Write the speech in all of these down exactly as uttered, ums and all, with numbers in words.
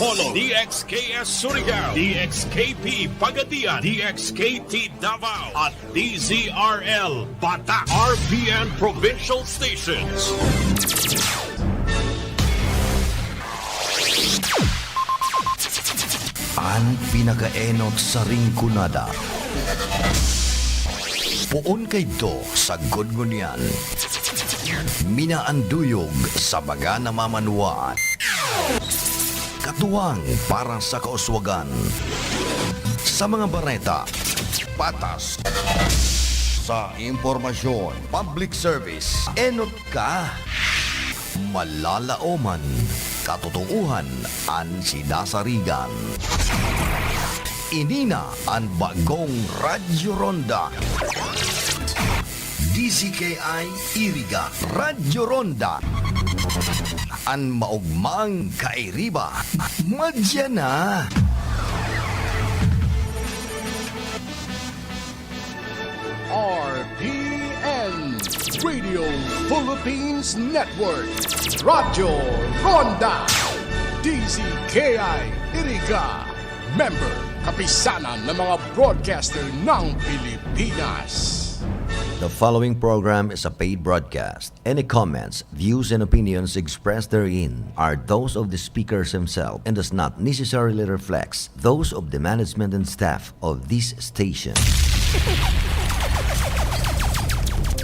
Polo, D X K S Surigao, D X K P Pagadian, D X K T Davao, at D Z R L Bata, R P N Provincial Stations. An pinakaenot sa Rinconada. Poon kaidto sagkod ngunyan. Minaanduyog sa mga namamanwaan. Katuwang para sa kauswagan. Sa mga bareta, patas. Sa impormasyon, public service, enot ka. Malalaoman, katotoohan an sinasarigan. Ini na an bagong Radyo Ronda. D Z K I Iriga, Radyo Ronda. An maogmang kairiba, madya na. R P N, Radio Philippines Network, Radyo Ronda, D Z K I Iriga, member, kapisanan ng mga broadcaster ng Pilipinas. The following program is a paid broadcast. Any comments, views, and opinions expressed therein are those of the speakers himself and does not necessarily reflect those of the management and staff of this station.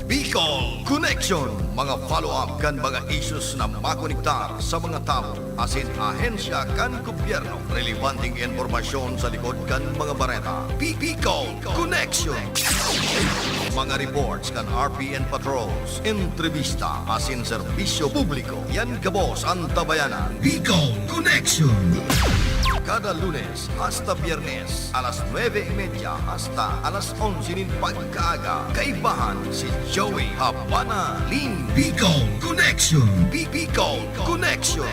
Bicol Connection, mga follow-up kan mga issues na makonektar sa mga tawo asin ahensya kan gobyerno. Relebanteng impormasyon sa likod kan mga bareta. Bi-, Bicol Connection. Mga reports kan R P N patrols, entrevista asin serbisyo publiko. Yan gabos an tabayanan. Bicol Connection. Kada Lunes hasta Biyernes, alas nuebe y media hasta alas onse nin pagkaaga, kaibahan si Joey Habana Lim. Bicol Connection. Bi-, Bicol Connection.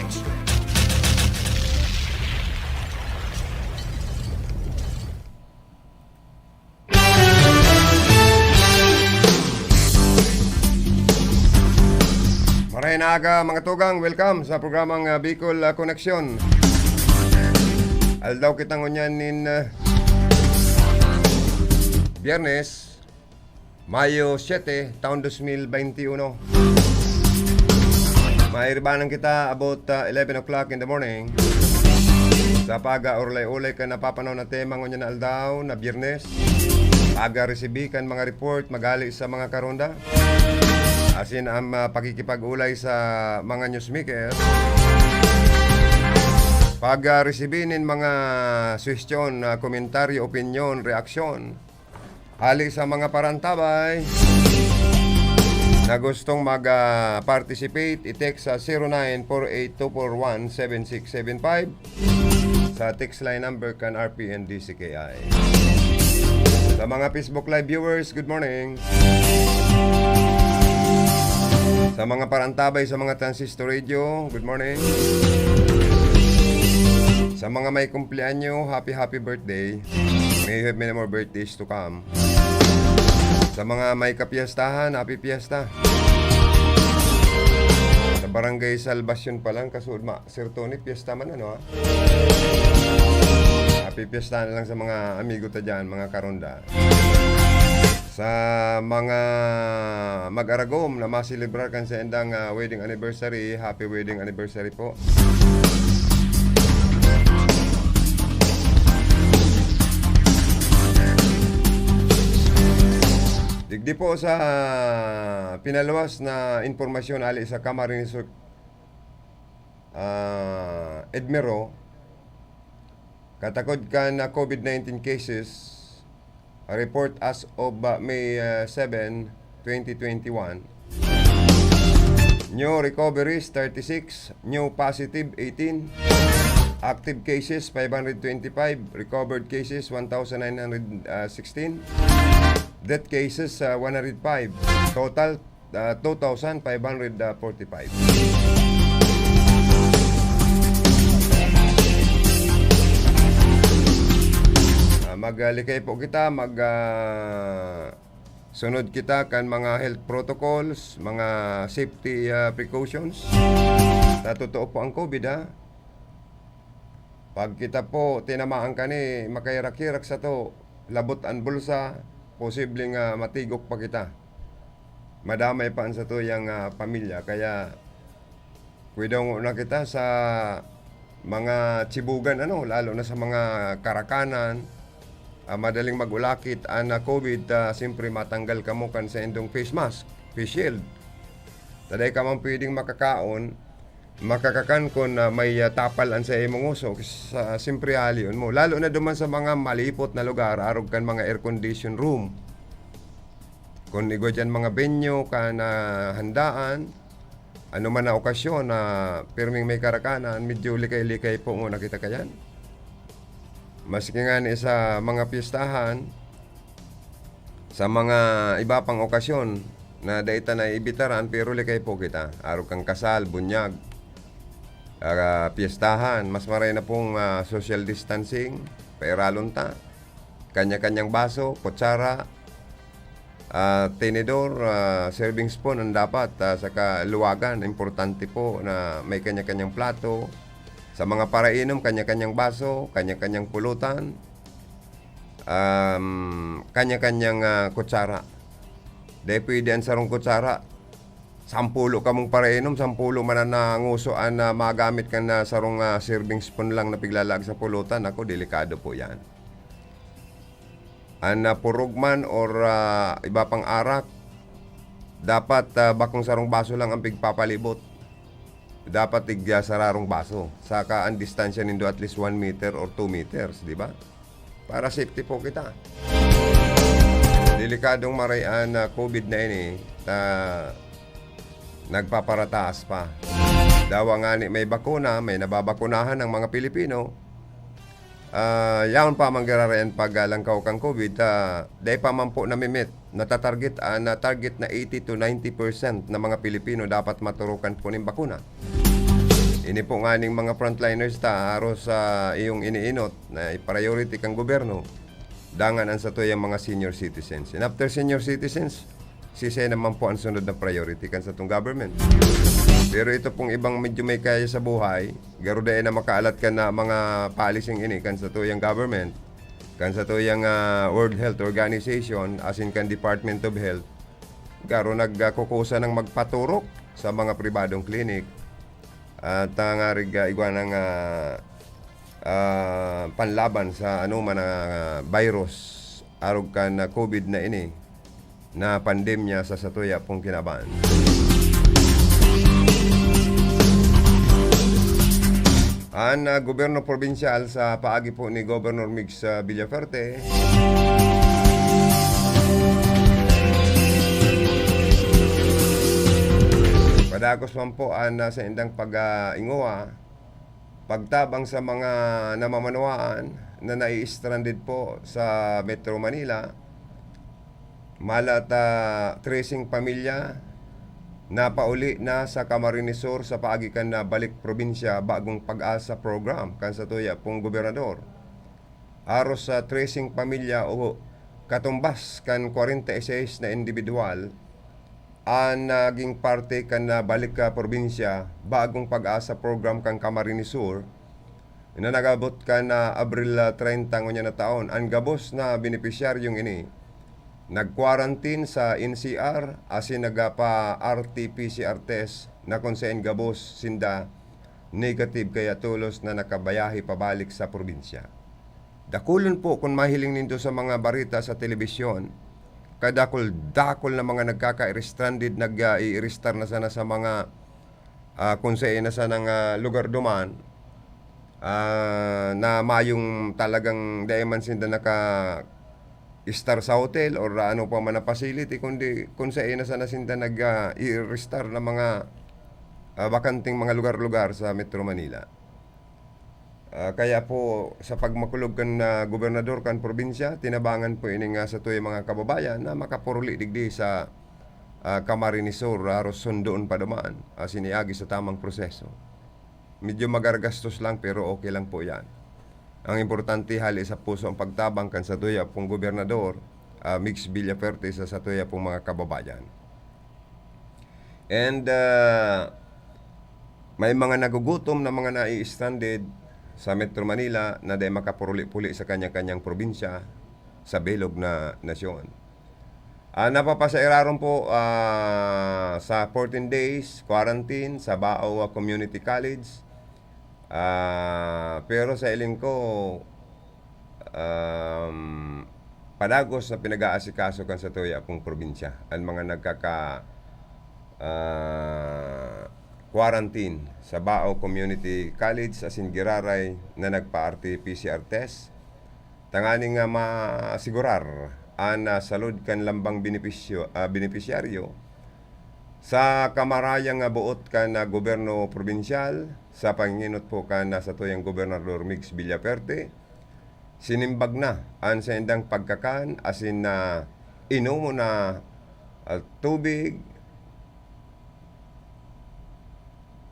Maray na aga, mga tugang. Welcome sa programang, ah, Bicol, ah, Connection. Aldaw kita ngunyan nin, ah, Biyernes, Mayo siete, taon dos mil bente uno. Mairibanan kita about, ah, eleven o'clock in the morning. Sa pag-aulay-ulay kan napapanahon na tema ngunyan na aldaw na Biyernes, pag-resibi kan mga report maghali sa mga karonda, asin ang, ah, pakikipag-ulay sa mga newsmaker, pag-resibi nin mga suhestyon, ah, komentaryo, opinyon, reaksyon, hali sa mga parantabay na gustong mag, ah, participate, i-text sa zero nine four eight two four one seven six seven five sa text line number kan R P N D C K I. Sa mga Facebook Live viewers, good morning. Sa mga parantabay sa mga transistor radio, good morning. Sa mga may kumpleanyo, happy, happy birthday. May you have many more birthdays to come. Sa mga may kapiyastahan, happy piyesta. Sa Barangay Salvacion pa lang, kasuod ma, Sir Tony, piyesta man, ano, ha? Happy piyesta na lang sa mga amigo ta dyan, mga karonda. Sa mga mag-aragom na maselebrar kan saindang, ah, wedding anniversary, happy wedding anniversary po. Digdi po sa pinaluwas na impormasyon hali sa Camarines Sur, ah, Edmero, katakod kan COVID nineteen cases, a report as of, ah, May, ah, seven, twenty twenty-one. New recoveries, thirty-six. New positive, eighteen. Active cases, five hundred twenty-five. Recovered cases, one thousand nine hundred sixteen. Death cases, ah, one hundred five. Total, ah, two thousand five hundred forty-five. Ah, maglikay po kita, mag, ah, sunod kita kan mga health protocols, mga safety, ah, precautions. Sa totoo po ang COVID, ha? Pag kita po tinamaan kani, makahirak-hirak sato, labot an bulsa, posible nga matigok pa kita. Madamay pa an satuyang, ah, pamilya. Kaya, kuidongo na kita sa mga tsibugan, ano, lalo na sa mga karakanan, ah, madaling mag-ulakit an, ah, COVID, ah, siyempre matanggal kamo kan saindong face mask, face shield. Ta dai ka man pwedeng makakaon, makakakan kun, ah, may, ah, tapal an saimong ngoso, sa, siyempre halion mo. Lalo na duman sa mga malipot na lugar, arog kan mga air condition room. Kun igwa diyan mga venue kan, ah, handaan, ano man na okasyon na pirming may karakanan, medyo likay-likay po ngona kita kayan. Maski ngani sa mga piyestahan, sa mga iba pang okasyon na dai ta naiimbitaran, pero likay po kita. Arog kan kasal, bunyag, ah, piyestahan, mas maray na pong, ah, social distancing, pairalon ta. Kanya-kanyang baso, kutsara, ah, tinidor, ah, serving spoon ang dapat, ah, saka luwagan. Importante po na may kanya-kanyang plato. Sa mga parainom, kanya-kanyang baso, kanya-kanyang pulutan, um, kanya-kanyang, ah, kutsara. Dai pwede an sarong kutsara, sampulo kamong parainom, sampulo man an, ah, ngoso an, ah, magamit kan, ah, sarong, ah, serving spoon lang na piglalaag sa pulutan. Ako, delikado po yan. An, ah, purog man or, ah, iba pang arak, dapat, ah, bakong sarong baso lang ang pigpapalibot. Dapat tig, ah, sararong baso. Saka ang distansya nindo at least one meter or two meters, di ba? Para safety po kita. Delikadong maray an, ah, COVID na ini, ta nagpaparataas pa. Dawa ngani may bakuna, may nababakunahan ang mga Pilipino, ah, yaon pa man giraray an paglalangkaw kan COVID, ah, dai pa man po namimit. Natatarget, ah, na target na eighty to ninety percent na mga Pilipino dapat maturukan po nin bakuna. Ini po nganing mga frontliners ta, haros sa iyong iniinot na i-priority kan gobyerno, dangan an satuyang mga senior citizens. And after senior citizens, sisay naman po ang sunod na priority kan satong government. Pero ito pong ibang medyo may kaya sa buhay, garo dai na makaalat kan na mga policing ini kan satuyang government, kan satuyang, ah, World Health Organization, asin kan Department of Health, garo nagkukusa ng magpaturok sa mga pribadong klinik. At, ah, ngarig, ah, igwa ng, ah, ah, panlaban sa anoman na virus, arog kan, ah, COVID na ini, na pandemya sa satuya pong kinaban. An, ah, gobyerno probinsyal sa paagi po ni Governor Migs, ah, Villaferte, padagos man po an, ah, saindang pag, ah, ingowa, pagtabang sa mga namamanwaan na nai-stranded po sa Metro Manila, mala ta treseng pamilya napauli na sa Camarines Sur sa paagi kan, ah, Balik Probinsya Bagong Pag-asa Program kan satuya pong gobernador. Aros sa treseng pamilya o katumbas kan kwarenta y seis na indibidwal, an naging parte kan, ah, Balik ka Probinsya, Bagong Pag-asa Program kan Camarines Sur, na nag-abot kan, ah, Abril, ah, treinta ngunyan na taon. An gabos na benepisyaryong ini nag-quarantine sa N C R asin nagapa-R T P C R test na kun saen gabos sinda negative, kaya tolos na nakabayahe pabalik sa probinsya. Dakulon po kun mahiling nindo sa mga bareta sa telebisyon, kadakul-dakul na mga nagkaka-stranded, nag-, ah, i-arestar na sana sa mga, ah, kun saen na sanang, ah, lugar duman, ah, na mayong talagang dai man sinda naka-estar sa hotel or ano pa man na facility, kundi kun saen na sana sinda nag, ah, i-arestar na mga, ah, bakanteng mga lugar-lugar sa Metro Manila. Ah, kaya po, sa pagmakulog kan, ah, gobernador kan probinsya, tinabangan po ini nga satuyang mga kababayan na makapuruli digdi sa, ah, Camarines Sur, aros sundoon pa duman, ah, siniagi sa tamang proseso. Medyo magargastos lang, pero okay lang po yan. Ang importante, hali sa puso ang pagtabang kan satuya pong gobernador, ah, Migs Villaferte sa satuya pong mga kababayan. And, ah, may mga nagugutom na mga nai-stranded, sa Metro Manila na dai makapuruli-puli sa kanya-kanyang probinsya sa bilog na nasyon. Ah, napapasairaron po, ah, sa fourteen days quarantine sa Bao, ah, Community College. Ah, pero sa hiling ko, um, padagos na pinag-aasikaso kan satuya pong probinsya an mga nagkaka-, ah, quarantine sa Bao Community College asin giraray na nagpa-R T P C R test, tanganing, ah, masigurar an, ah, salud kan lambang benepisyo-, ah, benepisyaryo. Sa kamarayang, ah, boot kan, ah, gobyerno probinsyal, sa panginot po kan, ah, satuyang Gobernador Migs Villaferte, sinimbag na an saindang pagkakan asin na inomon na, ah, tubig,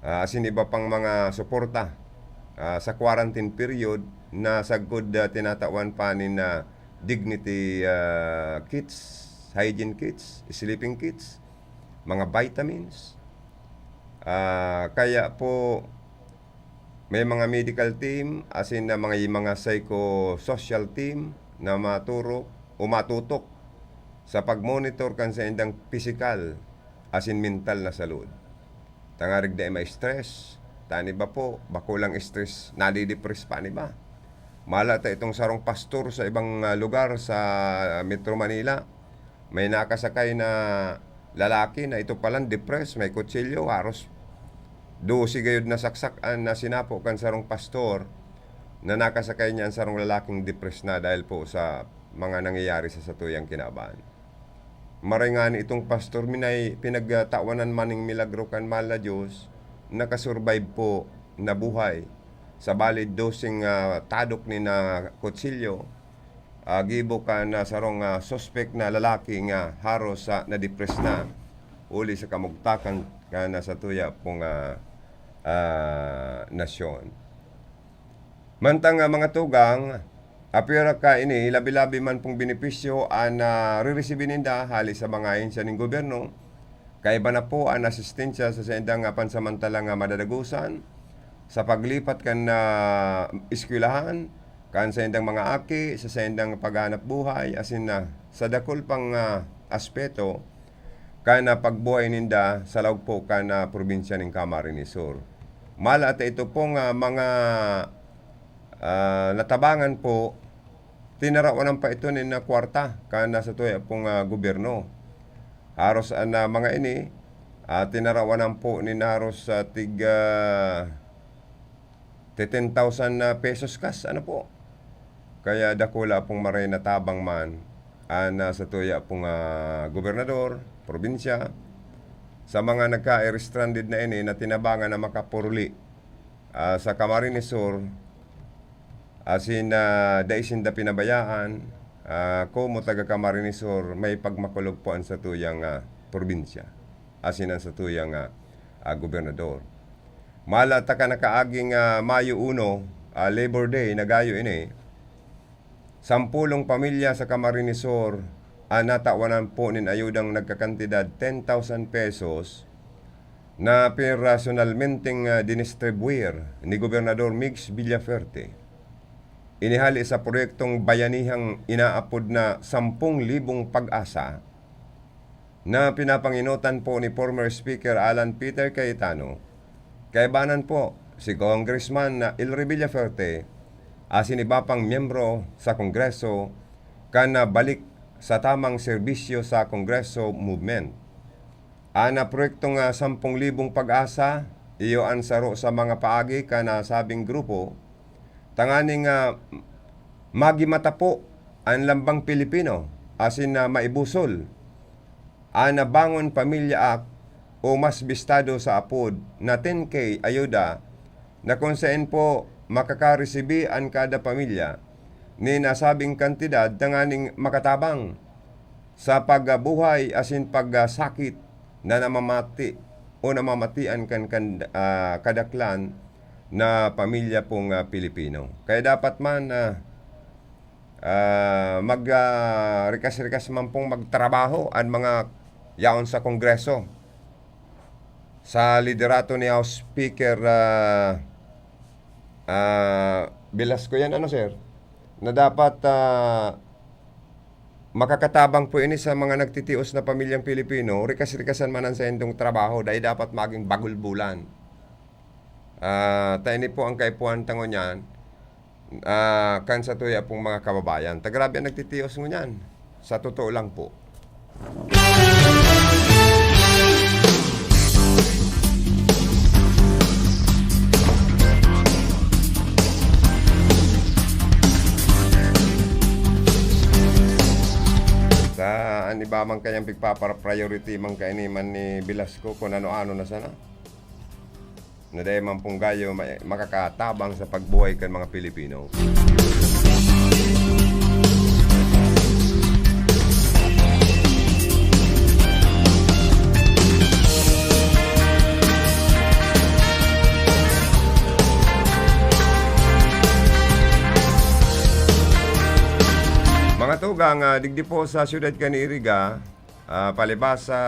ah, asin iba pang mga suporta, ah, sa quarantine period na sagkod, ah, tinatawan pa nin, ah, dignity, ah, kits, hygiene kits, sleeping kits, mga vitamins. Ah, kaya po, may mga medical team, asin na mga, mga psychosocial team na maturok o matutok sa pag-monitor kan saindang pisikal asin mental na salud. Tangarig dai ma-stress. Tani ba po, bako lang stress, nadidepress pa ni ba? Mala ta itong sarong pastor sa ibang, ah, lugar sa Metro Manila. May nakasakay na lalaki na ito palan depressed, may kutsilyo, haros dose gayod na saksak an nasinapo kan sarong pastor na nakasakay niya an sarong lalaking depressed na dahil po sa mga nangyayari sa satuyang kinaban. Maray ngani itong pastor, minay pinagtawanan man ning milagro kan mahal na Diyos, nakasurvive po, nabuhay. Sa bali, doseng, ah, tadok ni na kutsilyo, ah, gibo kan, ah, sarong, ah, suspek na lalaki nga haros, ah, na-depress na, huli sa kamugtakan kan, ah, satuya pong, ah, ah, nasyon. Mantang, ah, mga tugang, apwera ka ini, labi-labi man pong benepisyo an, ah, reresibi ninda hali sa mga ahensya nin gobyerno. Kaiba na po an asistensya sa saindang, ah, pansamantalang, ah, madadagosan, sa paglipat kan, ah, eskwelahan, kan saindang mga aki, sa saindang paghanap buhay, asin na sa dakul pang, ah, aspeto, kan, ah, pagbuhay ninda sa laog po kan, ah, probinsya nin Camarines Sur. Mala ta ito pong, ah, mga, ah, natabangan po, tinarawanan pa ito nin, ah, kwarta kan, ah, satuya pong, ah, gobyerno. Haros an, ah, mga ini, ah, tinarawanan po nin haros, ah, tig, ah, ti ten thousand na pesos kas, ano po? Kaya dakula pong maray na tabang man an, ah, satuya pong, ah, gobernador, probinsya. Sa mga nagka-air stranded na ini na tinabangan na makapuruli, ah, sa Camarines Sur, asin, ah, dai sinda pinabayaan, ah, komo taga Camarines Sur, may pagmakulog po an satuyang, ah, probinsya, asin an satuyang, ah, ah, gobernador. Mala ta kan nakaaging, ah, Mayo uno, ah, Labor Day, nagayo ini, sampulong pamilya sa Camarines Sur an natawanan po nin ayudang nagkakantidad ten thousand pesos na personalmenteng, ah, dinistribwir ni Gobernador Migs Villaferte. Inihali sa proyektong bayanihang inaapod na Sampung Libong Pag-asa, na pinapangenotan po ni former Speaker Alan Peter Cayetano, kaibanan po si Congressman na Elry Villaferte asin iba pang miyembro sa Kongreso kan, ah, balik sa tamang serbisyo sa Kongreso movement. An, ah, proyektong, ah, Sampung Libong Pag-asa, iyo an saro sa mga paagi kan nasabing grupo, tanganing, ah, magimata po an lambang Pilipino asin na maibusol an Bangon Pamilya Act o mas bistado sa apod na ten K ayuda na kun saen po makakaresibi an kada pamilya nin nasabing kantidad tanganing makatabang sa pagbuhay asin pagsakit na namamati o namamatian kan, kan, ah, kadaklan na pamilya pong, ah, Pilipino. Kaya dapat man, ah, ah, mag, ah, rikas-rikas man pong magtrabaho an mga yaon sa Kongreso. Sa liderato ni House Speaker, ah, Ah, Velasco yan, ano, sir? Na dapat, ah, makakatabang po ini sa mga nagtitios na pamilyang Pilipino, rikas-rikasan man an saindong trabaho, dai dapat magin bagulbulan. Ah, ta ini po an kaipuhan ta ngunyan, ah, kan satuya pong mga kababayan. Ta grabe an nagtitios ngunyan. Sa totoo lang po. Sa an iba man kayang pigpapara-priority man kaini man ni Velasco kung ano-ano na sana. Na dai man pong gayo ma-, makakatabang sa pagbuhay kan mga Pilipino. Mga tugang, ah, digdi po sa siyudad kan Iriga, ah, palibasa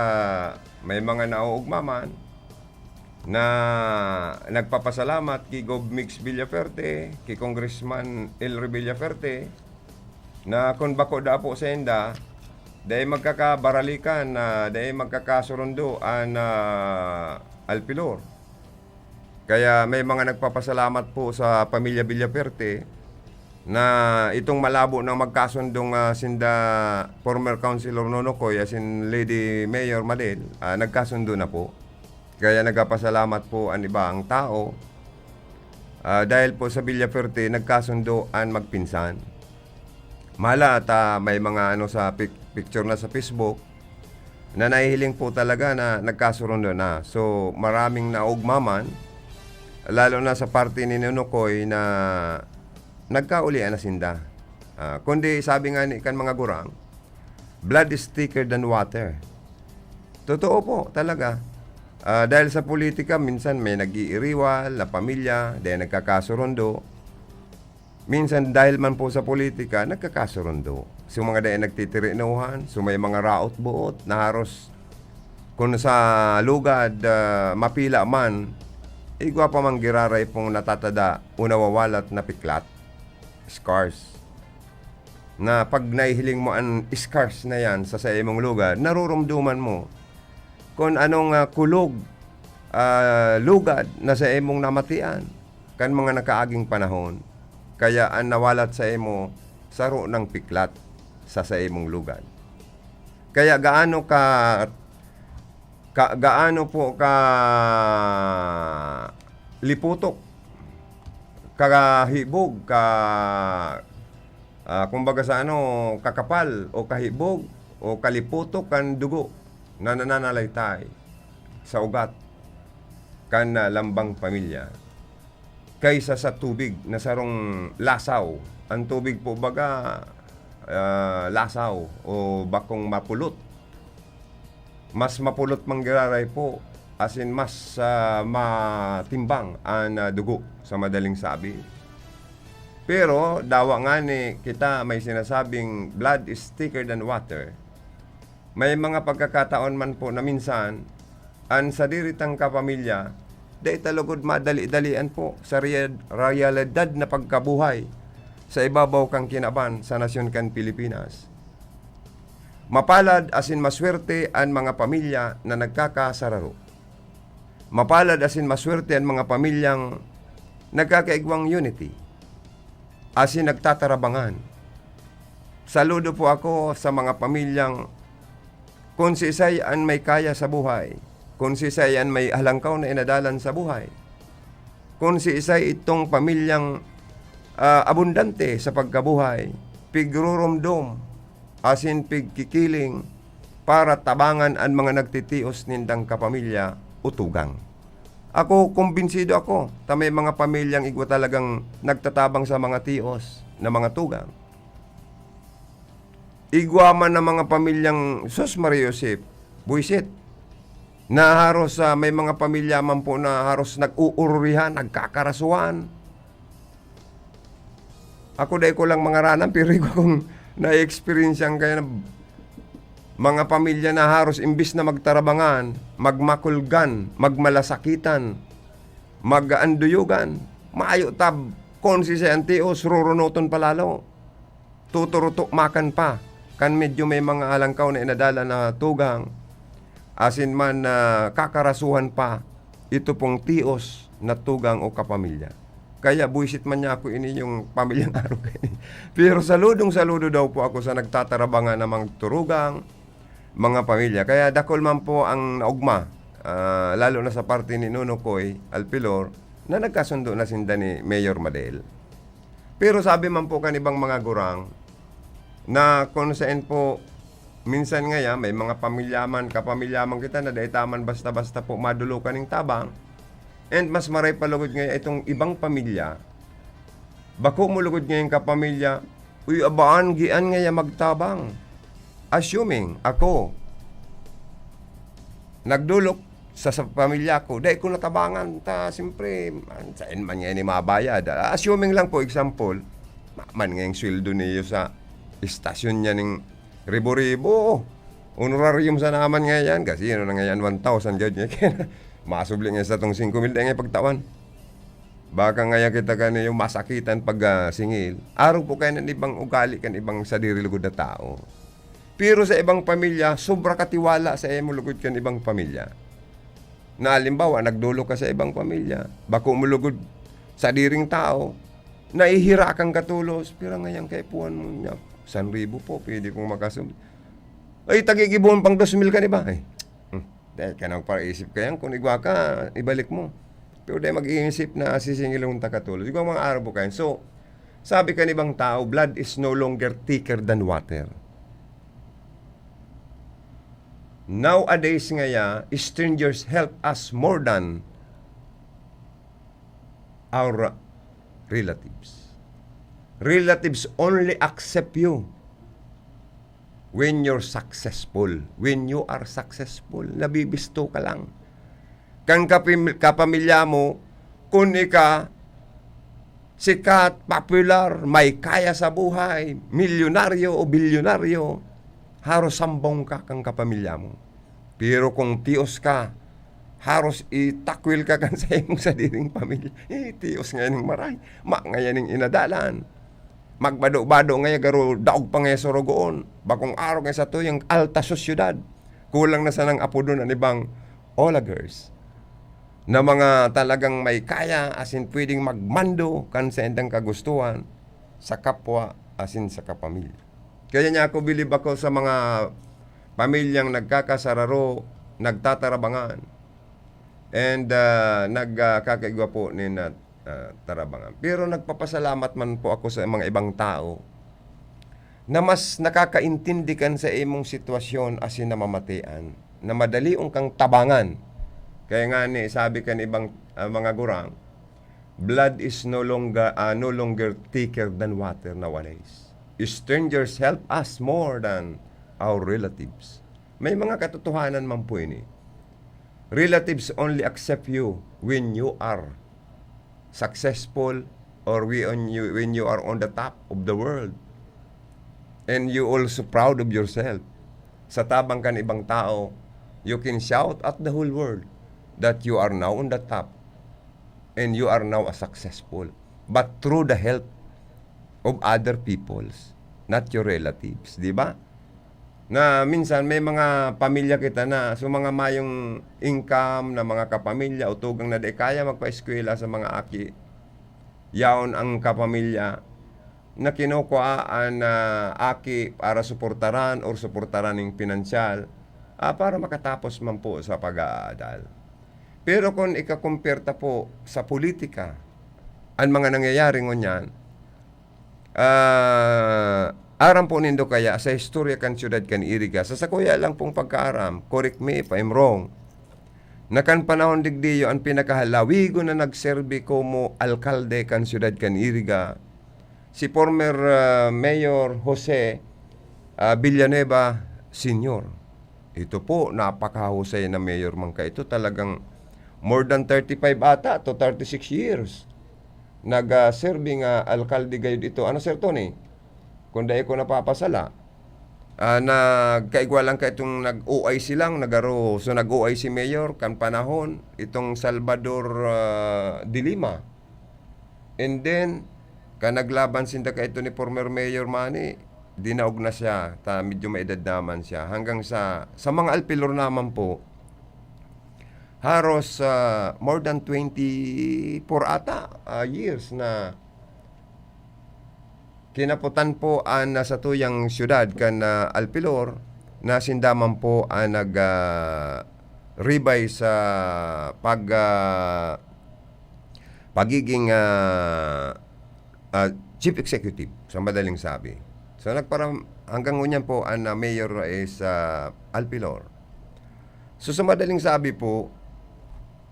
may mga naoogma man, na nagpapasalamat ki Gov Mix Villaferte, ki Congressman Elry Villaferte, na kun bako daa po sainda, dai magkakabaralikan, na dai magkakasurundo an, ah, Alpilor. Kaya may mga nagpapasalamat po sa pamilya Villaferte na itong malabo nang magkasundong, ah, sinda former Councilor Nonocoy asin Lady Mayor Madel, ah, nagkasundo na po. Kaya nagpapasalamat po an ibang tao, ah, dahil po sa Villaferte, nagkasundo an magpinsan. Mahala at, ah, may mga ano sa pic-, picture na sa Facebook na nahihiling po talaga na nagkasurundo na. So, maraming naugma man, lalo na sa parte ni Nonocoy na nagkaulian na sinda. Ah, kundi sabi nga ni kan mga gurang, "Blood is thicker than water." Totoo po, talaga. Ah, dahil sa politika, minsan may nag-iiriwal na pamilya, dahil nagkakasurundo. Minsan, dahil man po sa politika, nagkakasurundo. So, mga dai nagtitirinohan, so may mga raot-boot na haros kung sa lugad, ah, mapila man, igwa pa man giraray pong natatada o nawawalat na piklat, scars. Na pag nahihiling mo an scars na yan sa saimong lugad, narurumduman mo kung anong, ah, kulog, ah, lugad na saimong namatian kan mga nakaaging panahon. Kaya an nawalat saimo, saro nang piklat sa saimong lugad. Kaya gaano ka, ka, gaano po ka liputok, kahibog, ka, ah, kumbaga sa ano, kakapal o kahibog o kaliputok kan dugo na nananalaytay sa ugat kan, ah, lambang pamilya kaysa sa tubig na sarong lasaw. Ang tubig po baga, ah, lasaw o bakong mapulot. Mas mapulot man giraray po, asin mas, ah, matimbang an, ah, dugo, sa madaling sabi. Pero dawa ngani kita may sinasabing, "Blood is thicker than water." May mga pagkakataon man po na minsan, an sadiri tang kapamilya, dai ta lugod madali-dalian po sa real-, realidad na pagkabuhay sa ibabaw kan kinaban sa nasyon kan Pilipinas. Mapalad asin maswerte an mga pamilya na nagkakasararo. Mapalad asin maswerte an mga pamilyang nagkakaigwang unity asin nagtatarabangan. Saludo po ako sa mga pamilyang kun siisay an may kaya sa buhay, kun siisay an may halangkaw na inadalan sa buhay, kun siisay itong pamilyang, ah, abundante sa pagkabuhay, pigrurumdom asin pigkikiling para tabangan an mga nagtitios nindang kapamilya o tugang. Ako, kumbinsido ako ta may mga pamilyang igwa talagang nagtatabang sa mga tios na mga tugang. Igwa man na mga pamilyang, sus, Maria Josep, buisit, na haros, ah, may mga pamilya man po na haros nag-uururihan, nagkakarasuhan. Ako, dai ko lang mangaranan, pero igwa kong na-experience yan kaya na mga pamilya na haros imbis na magtarabangan, magmakulgan, magmalasakitan, mag-aanduyogan, Mayo ta, kun si Santios, rurunoton pa lalo. Tuturutok makan pa. Kan medyo may mga alangkaw na inadalan na tugang, asin man na kakarasuhan pa, ito pong tios na tugang o kapamilya. Kaya buwisit man niya ako ini yung pamilyang araw kaini. Pero saludong-saludo daw po ako sa nagtatarabangan na mga turugang, mga pamilya. Kaya dakul man po ang naugma, ah, lalo na sa parte ni Nonokoy Alpilor, na nagkasundo na sinda ni Mayor Madel. Pero sabi man po kan ibang mga gurang, na kung saan po, minsan ngaya, may mga pamilya man, kapamilya man kita na dai ta man basta-basta po madulukan ning tabang. And mas maray pa lugod ngaya itong ibang pamilya. Bako mo lugod ngayang kapamilya, "Uy, abaan, gian ngaya magtabang." Assuming, ako, nagdolok sa, sa pamilya ko, dai ko natabangan ta, siyempre, man, saen man ngayon ni mabayad. Ah, assuming lang po, example, ma-, man ngayong sweldo niyo sa istasyon niya ning ribo-ribo. Honorarium sa naman ngayon, kasi ano na ngayon, one thousand gad niya. Masubli ngayon sa tong singko mil, dai ngayon pagtawan. Baka ngaya kita kan iyo masakitan pag, ah, singil. Arog po kayo ng ibang ugali kan ibang sadiri lugod na tao. Pero sa ibang pamilya, sobra katiwala sa imo lugod kan ibang pamilya. Na halimbawa, nagdolok ka sa ibang pamilya, bako mo lugod sadiring tao, nahihirakan ka tolos, pero ngayon kaipuhan mo niya, "San ribo po, pwede kong makasubli." Ay, tagigibon pang dos mil ka, di ba? Ay, hmm, dai ka nagpaisip kayan, kung igwa ka, ibalik mo. Pero dai mag-iisip na sisingilon ta ka tolos. Igwa mga arabo kayan. So, sabi kan ibang tao, "Blood is no longer thicker than water." Nowadays ngaya, strangers help us more than our relatives. Relatives only accept you when you're successful. When you are successful, nabibisto ka lang. Kan kapim-, kapamilya mo, kun ika sikat, popular, may kaya sa buhay, milyonaryo o bilyonaryo, haros sambong ka kan kapamilya mo. Pero kung tios ka, haros itakwil ka kan sa imong sadiring pamilya. Eh, tios ngayon ning maray, ma ngayon ning inadalan. Magbado-bado ngayon, garo daog pa ngayon sorogoon. Bakong araw ngayon sa tuyang alta sosyedad. Kulang na sanang apodon an ibang olagers na mga talagang may kaya, asin pwedeng magmando kan sa indang kagustuhan sa kapwa asin sa kapamilya. Kaya niya ako bilib ako sa mga pamilyang nagkakasararo, nagtatarabangan, and, ah, nag, ah, kakaigwa po nin, ah, ah, tarabangan. Pero nagpapasalamat man po ako sa mga ibang tao na mas nakakaintindi kan sa imong sitwasyon asin namamatean na madalion kang tabangan. Kaya nga ni, sabi kan ibang, ah, mga gurang, "Blood is no longer, ah, no longer thicker than water nowadays. Strangers help us more than our relatives." May mga katotohanan man po ini. Relatives only accept you when you are successful or we on you, when you are on the top of the world. And you also proud of yourself. Sa tabang kan ibang tao, you can shout at the whole world that you are now on the top and you are now a successful. But through the help of other peoples, not your relatives, di ba? Na minsan may mga pamilya kita na, so, mga mayong income na mga kapamilya o tugang na di kaya magpaeskwela sa mga aki, yaon ang kapamilya na kinukuhaan na aki para suportaran or suportaran ning pinansyal, ah, para makatapos man po sa pag-aaral. Pero kung ikakumpirta po sa politika, ang mga nangyayari ngunyan, ah, aram po nindo kaya sa istorya kan siyudad kan Iriga, sa sakuya lang pong pagkaaram, correct me if I'm wrong, na kan panahon digdiyo, ang pinakahalawigon na nagserbi komo alkalde kan siyudad kan Iriga, si former, ah, Mayor Jose, ah, Villanueva Senior. Ito po, napakahusay na mayor man ka ito. Talagang more than thirty-five ata to thirty-six years. Nag, ah, serbi nga alkalde gayud ito. Ano, Sir Tony? Kung dai ko napapasala, ah, nagkaigwa lang ka itong nag-O I C lang, nagaro. So, nag-O I C mayor kan panahon, itong Salvador, ah, de Lima. And then, kan naglaban sinda kaidto ni former Mayor Manny, dinaog na siya, ta medyo maedad naman siya. Hanggang sa, sa mga Alpilor naman po, haros, ah, more than twenty-four ata, ah, years na kinaputan po an, ah, satuyang siyudad kan, ah, Alpilor, na sinda man po an nag, ah, revise sa pag, ah, pagiging, ah, ah, chief executive, sa madaling sabi. So, nagparam-, hanggang ngunyan po, an, ah, mayor is, ah, Alpilor. So, sa madaling sabi po,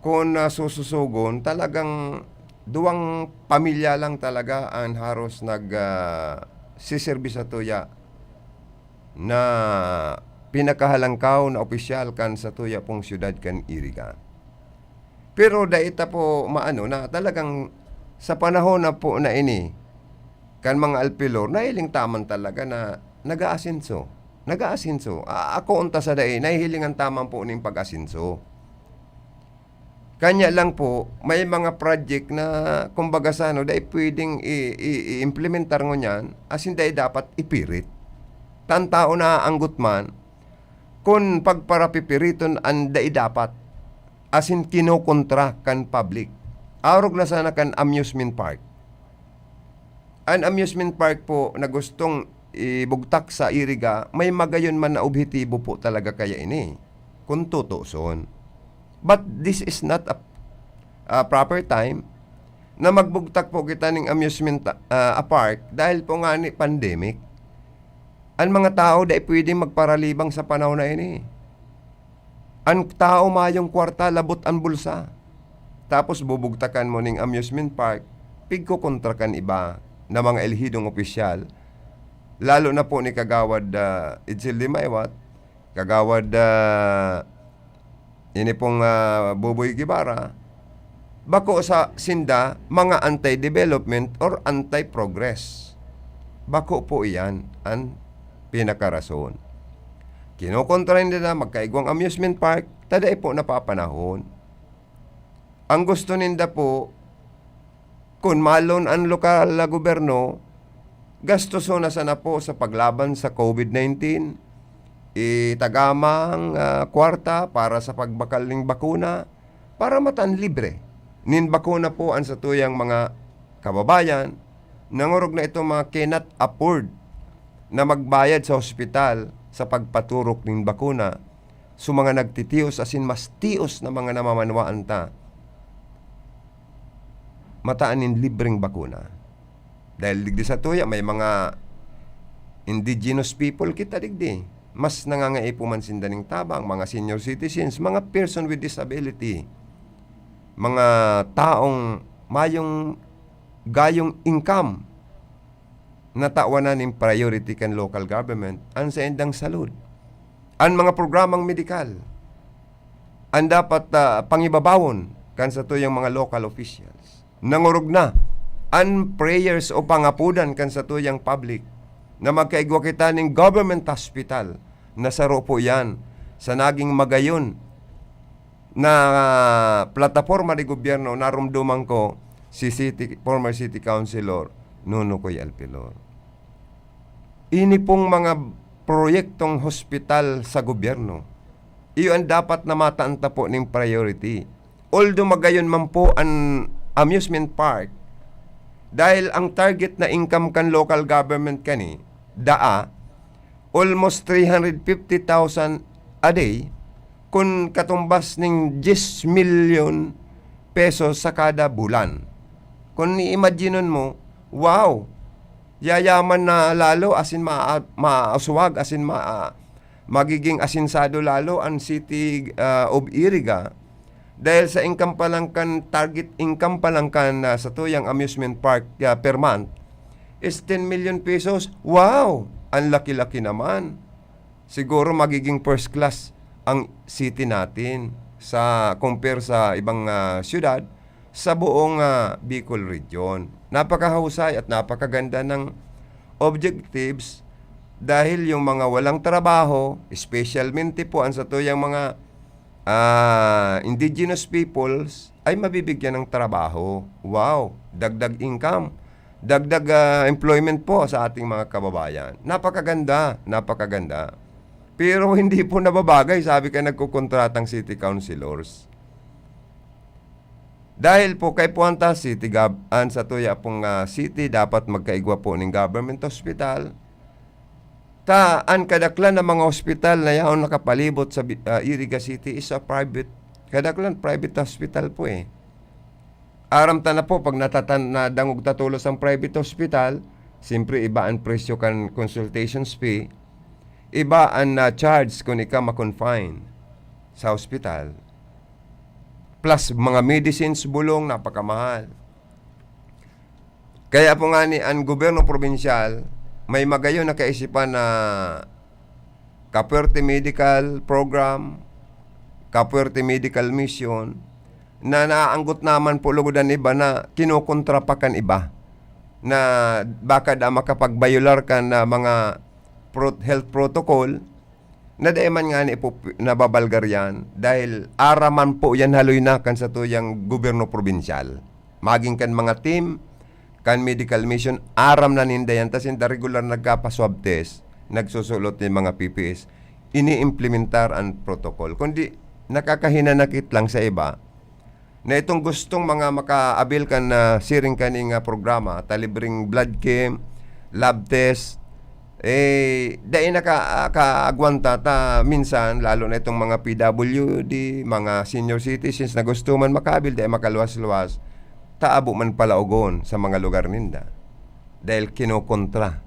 kung, ah, sususugon, talagang duwang pamilya lang talaga an haros nag, ah, siserbi satuya na pinakahalangkaw na opisyal kan satuya pong siyudad kan Iriga. Pero dai ta po maano na talagang sa panahon na po na ini, kan mga Alpilor, nahiling ta man talaga na nag-aasenso. Nag-aasenso. A-, ako unta sa dai, nahihilingan ta man po ning pag-asenso. Kanya lang po, may mga project na, kumbaga sa ano, dai pwedeng i-, i-, i-implementar ngunyan, asin dai dapat ipirit. Tan tao na anggot man, kun pagparapipiriton an dai dapat, asin kinokontra kan public. Arog na sana kan amusement park. An amusement park po na gustong ibugtak sa Iriga, may magayon man na obhetibo po talaga kaya ini, kun tutuson. But this is not a, a proper time na magbugtak po kita ning amusement, ah, a park dahil po nga ni pandemic. An mga tao dai pwedeng magparalibang sa panahon na ini. An tao mayong kwarta, labot an bulsa. Tapos bubugtakan mo ning amusement park, pigkokontra kan iba na mga elehidong opisyal, lalo na po ni Kagawad, ah, Edsel Limaywat, Kagawad, ah, ini pong, ah, Boboy Guevara, bako sa sinda mga anti-development or anti-progress. Bako po iyan an pinakarason. Kinokontra ninda na magkaigwang amusement park, ta dai po napapanahon. Ang gusto ninda po, kun malon an lokal na gobyerno, gastuson na sana po sa paglaban sa covid nineteen, itagamang, ah, kwarta para sa pagbakal ning bakuna, para matan libre nin bakuna po an satuyang mga kababayan, nangorog na itong mga cannot afford na magbayad sa hospital sa pagpaturok nin bakuna. So, mga nagtitios asin mas tios na mga namamanwaan ta, mataan nin libreng bakuna. Dahil digdi sa tuya, may mga indigenous people kita digdi. Mas nangangaipo man sinda ning tabang, mga senior citizens, mga person with disability, mga taong mayong gayong income, natawan na nin priority kan local government an saindang salud. An mga programang medikal, an dapat, ah, pangibabawon kan satuyang mga local officials. Nangorog na an prayers o pangapodan kan satuyang public na magkaigwa kita ning government hospital na saro po iyan sa naging magayon na plataporma de gobyerno, narumduman ko si city, former city councilor Nunocoy Alpilor. Ini pong mga proyektong hospital sa gobyerno, iyo an dapat na mataan ta po ning priority. Although magayon man po an amusement park, dahil ang target na income kan local government kani, daa, almost three hundred fifty thousand a day, kun katumbas ning diyes milyon pesos sa kada bulan. Kun i-imagine mo, wow! Yayaman na lalo, asin maa-, maaswag, asin ma-, magiging asinsado lalo an City, ah, of Iriga. Dahil sa income pa lang kan, target income pa lang kan, ah, satuyang amusement park, ah, per month is ten million pesos. Wow! Ang laki-laki naman. Siguro magiging first class ang city natin sa compare sa ibang, ah, siyudad sa buong, ah, Bicol Region. Napakahusay at napakaganda ng objectives dahil yung mga walang trabaho, especialmente po ang satuyang mga ah, indigenous peoples ay mabibigyan ng trabaho. Wow, dagdag income, dagdag, ah, employment po sa ating mga kababayan. Napakaganda, napakaganda. Pero hindi po nababagay, sabi ka, nagkokontratang city councilors. Dahil po kaipuhan ta city gov-, an satuya pong, ah, city dapat magkaigwa po ning government hospital. Ta an kadaklan na mga hospital na yaon nakapalibot sa bi-, ah, Iriga City is a private, kadaklan private hospital po, eh. Aram ta na po, pag natatan-, nadangog ta tolos ang private hospital, siyempre iba an presyo kan consultations fee, iba an, ah, charge kun ika ma-confine sa hospital. Plus mga medicines, bulong, napakamahal. Kaya po nga ni an gobyerno probinsyal, may magayon na kaisipan na Kapuerte Medical Program, Kapuerte Medical Mission, na naaanggot naman po lugod an iba na kinokontra pa kan iba, na baka da makapagbayolar kan, ah, mga pro-, health protocol, na dai man ngani po pi-, nababalgar yan, dahil aram man po yan haloy na kan satuyang gobyerno probinsyal. Maging kan mga team, kan medical mission, aram na ninda yan, ta sinda regular nagkapa-swab test, nagsusulot nin mga P P Es, iniimplementar an protocol. Kundi, nakakahinanakit lang sa iba, na itong gustong mga makaabil kan, ah, siring kaning, ah, programa, ta libreng blood camp, lab test, eh, dai naka-, kaagwanta ta minsan, lalo na itong mga P W D, mga senior citizens na gusto man makaabil, dai makaluwas-luwas, ta abo man palaogon sa mga lugar ninda. Dahil kinokontra.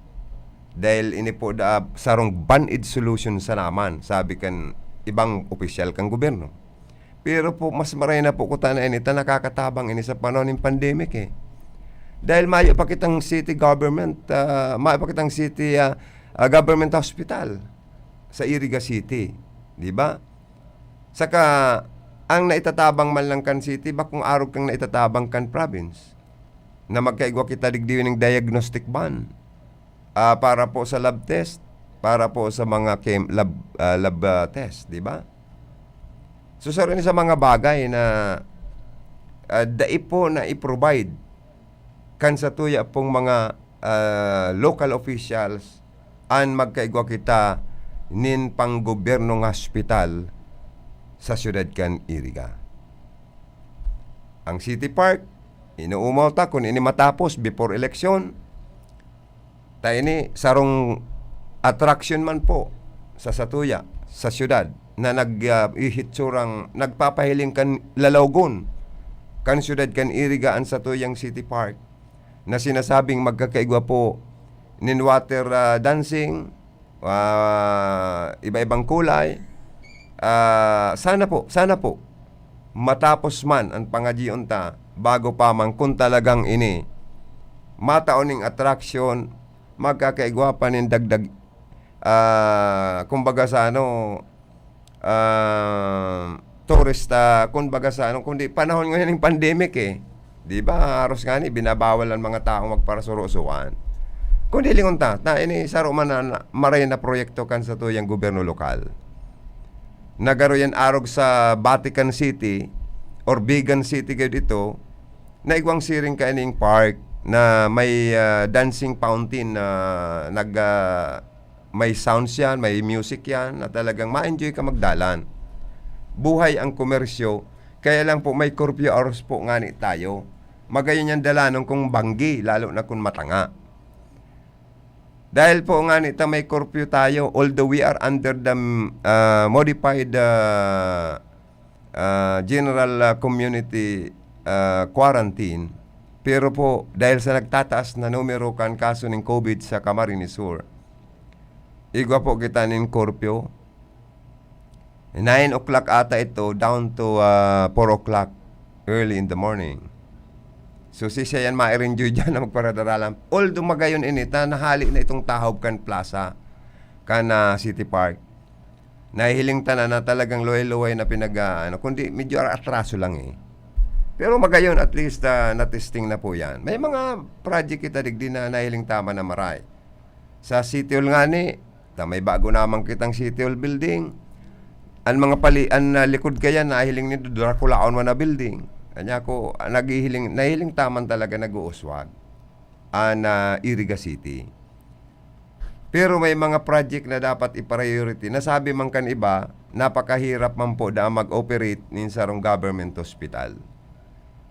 Dahil ini po da, sarong band-aid solution sana man, sabi kan ibang opisyal kan gobyerno. Pero po, mas maray na po kuta na ini, ta nakakatabang ini sa panahon nin pandemic, eh. Dahil mayo pa kitang city government, ah, mayo pa kitang city, ah, ah, government hospital sa Iriga City, di ba? Saka, ang naitatabang man lang kan city, bakong arog kang naitatabang kan province, na magkaigwa kita digdi ning diagnostic van, ah, para po sa lab test, para po sa mga chem-, lab, ah, lab, ah, test, di ba? So, sa rin sa mga bagay na, ah, dai po na i-provide kan satuya pong mga, ah, local officials an magkaigwa kita nin panggobyernong hospital sa siyudad kan Iriga. Ang City Park, inuumaw ta kun ini matapos before eleksyon, ta ini sarong attraction man po sa satuya, sa siyudad, na nag, ah, ihitsurang nagpapahiling kan lalawgon kan siyudad kan Iriga an satuyang City Park, na sinasabing magkakaigwa po nin water, ah, dancing, ah, iba-ibang kulay. Ah, sana po, sana po, matapos man an pangadyion ta, bago pa man kun talagang ini matao ning attraction, magkakaigwa pa nin dagdag, ah, kumbaga sa ano, ah, turista, kumbaga sa ano, kundi panahon ngayon ng pandemic, eh. Di ba, haros nga ni, binabawal ang mga taong magparasuro-suan. Kundi lingon ta, ta, ini saro man na, na, maray na proyekto kan satuyang gobyerno lokal. Nagaro yan arog sa Vatican City or Vegan City gayud ito, na igwang siring kaining park na may, ah, dancing fountain na nag, ah, may sounds yan, may music yan, na talagang ma-enjoy ka magdalan. Buhay ang komersyo, kaya lang po may curfew hours po ngani tayo. Magayon yan dalanon kung banggi, lalo na kung matanga. Dahil po ngani ta may curfew tayo, although we are under the, ah, modified, ah, ah, general, ah, community, ah, quarantine, pero po, dahil sa nagtataas na numero kan kaso ning COVID sa Camarines Sur, igwa po kita nin curfew. Nine o'clock ata ito, down to, ah, four o'clock early in the morning. So, si siya yan ma-enjoy dyan na magparadaralan. Although magayon ini, ta, nahali na itong tahob kan plaza, kan, ah, City Park. Nahihiling ta na, na talagang luway-luway na pinag, ah, ano, kundi medyo atraso lang, eh. Pero magayon, at least, ah, na-testing na po yan. May mga project kita digdi na nahiling tama na maray. Sa City Hall ngani, ta may bago naman kitang City Hall building. an mga pali-, an, ah, likod kaya nahiling nindo, Draculaon man na building. Kanya ako, ah, naghihiling, nahiling ta man talaga nag-uuswag an, ah, Iriga City. Pero may mga project na dapat i-priority. Nasabi man kan iba, napakahirap man po daan mag-operate nin sarong government hospital.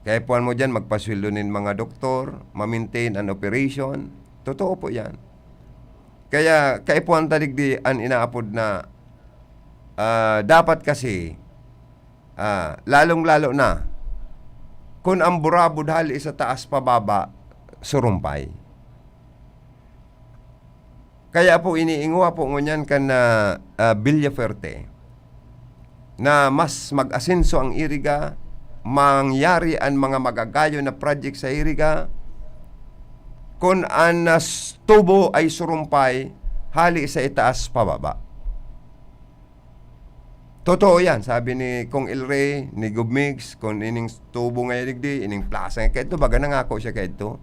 Kaipuhan mo diyan, magpasweldo nin mga doktor, ma-maintain an operation. Totoo po yan. Kaya kaipuhan ta digdi an inaapod na, ah, dapat kasi, ah, lalong-lalo na kun ang burabod hali sa taas pababa, surumpay. Kaya po iniingwa po ngunyan kan, ah, ah, Villafuerte na mas mag-asenso ang Iriga, mangyari an mga magagayon na project sa Iriga, kun an, ah, s-, tubo ay surumpay hali sa itaas pababa. Totoo yan, sabi ni Kong El Rey, ni Gov Migs, kun ining tubo ngayon digdi, ining plaza ngayon kaidto, baga nangako siya kaidto.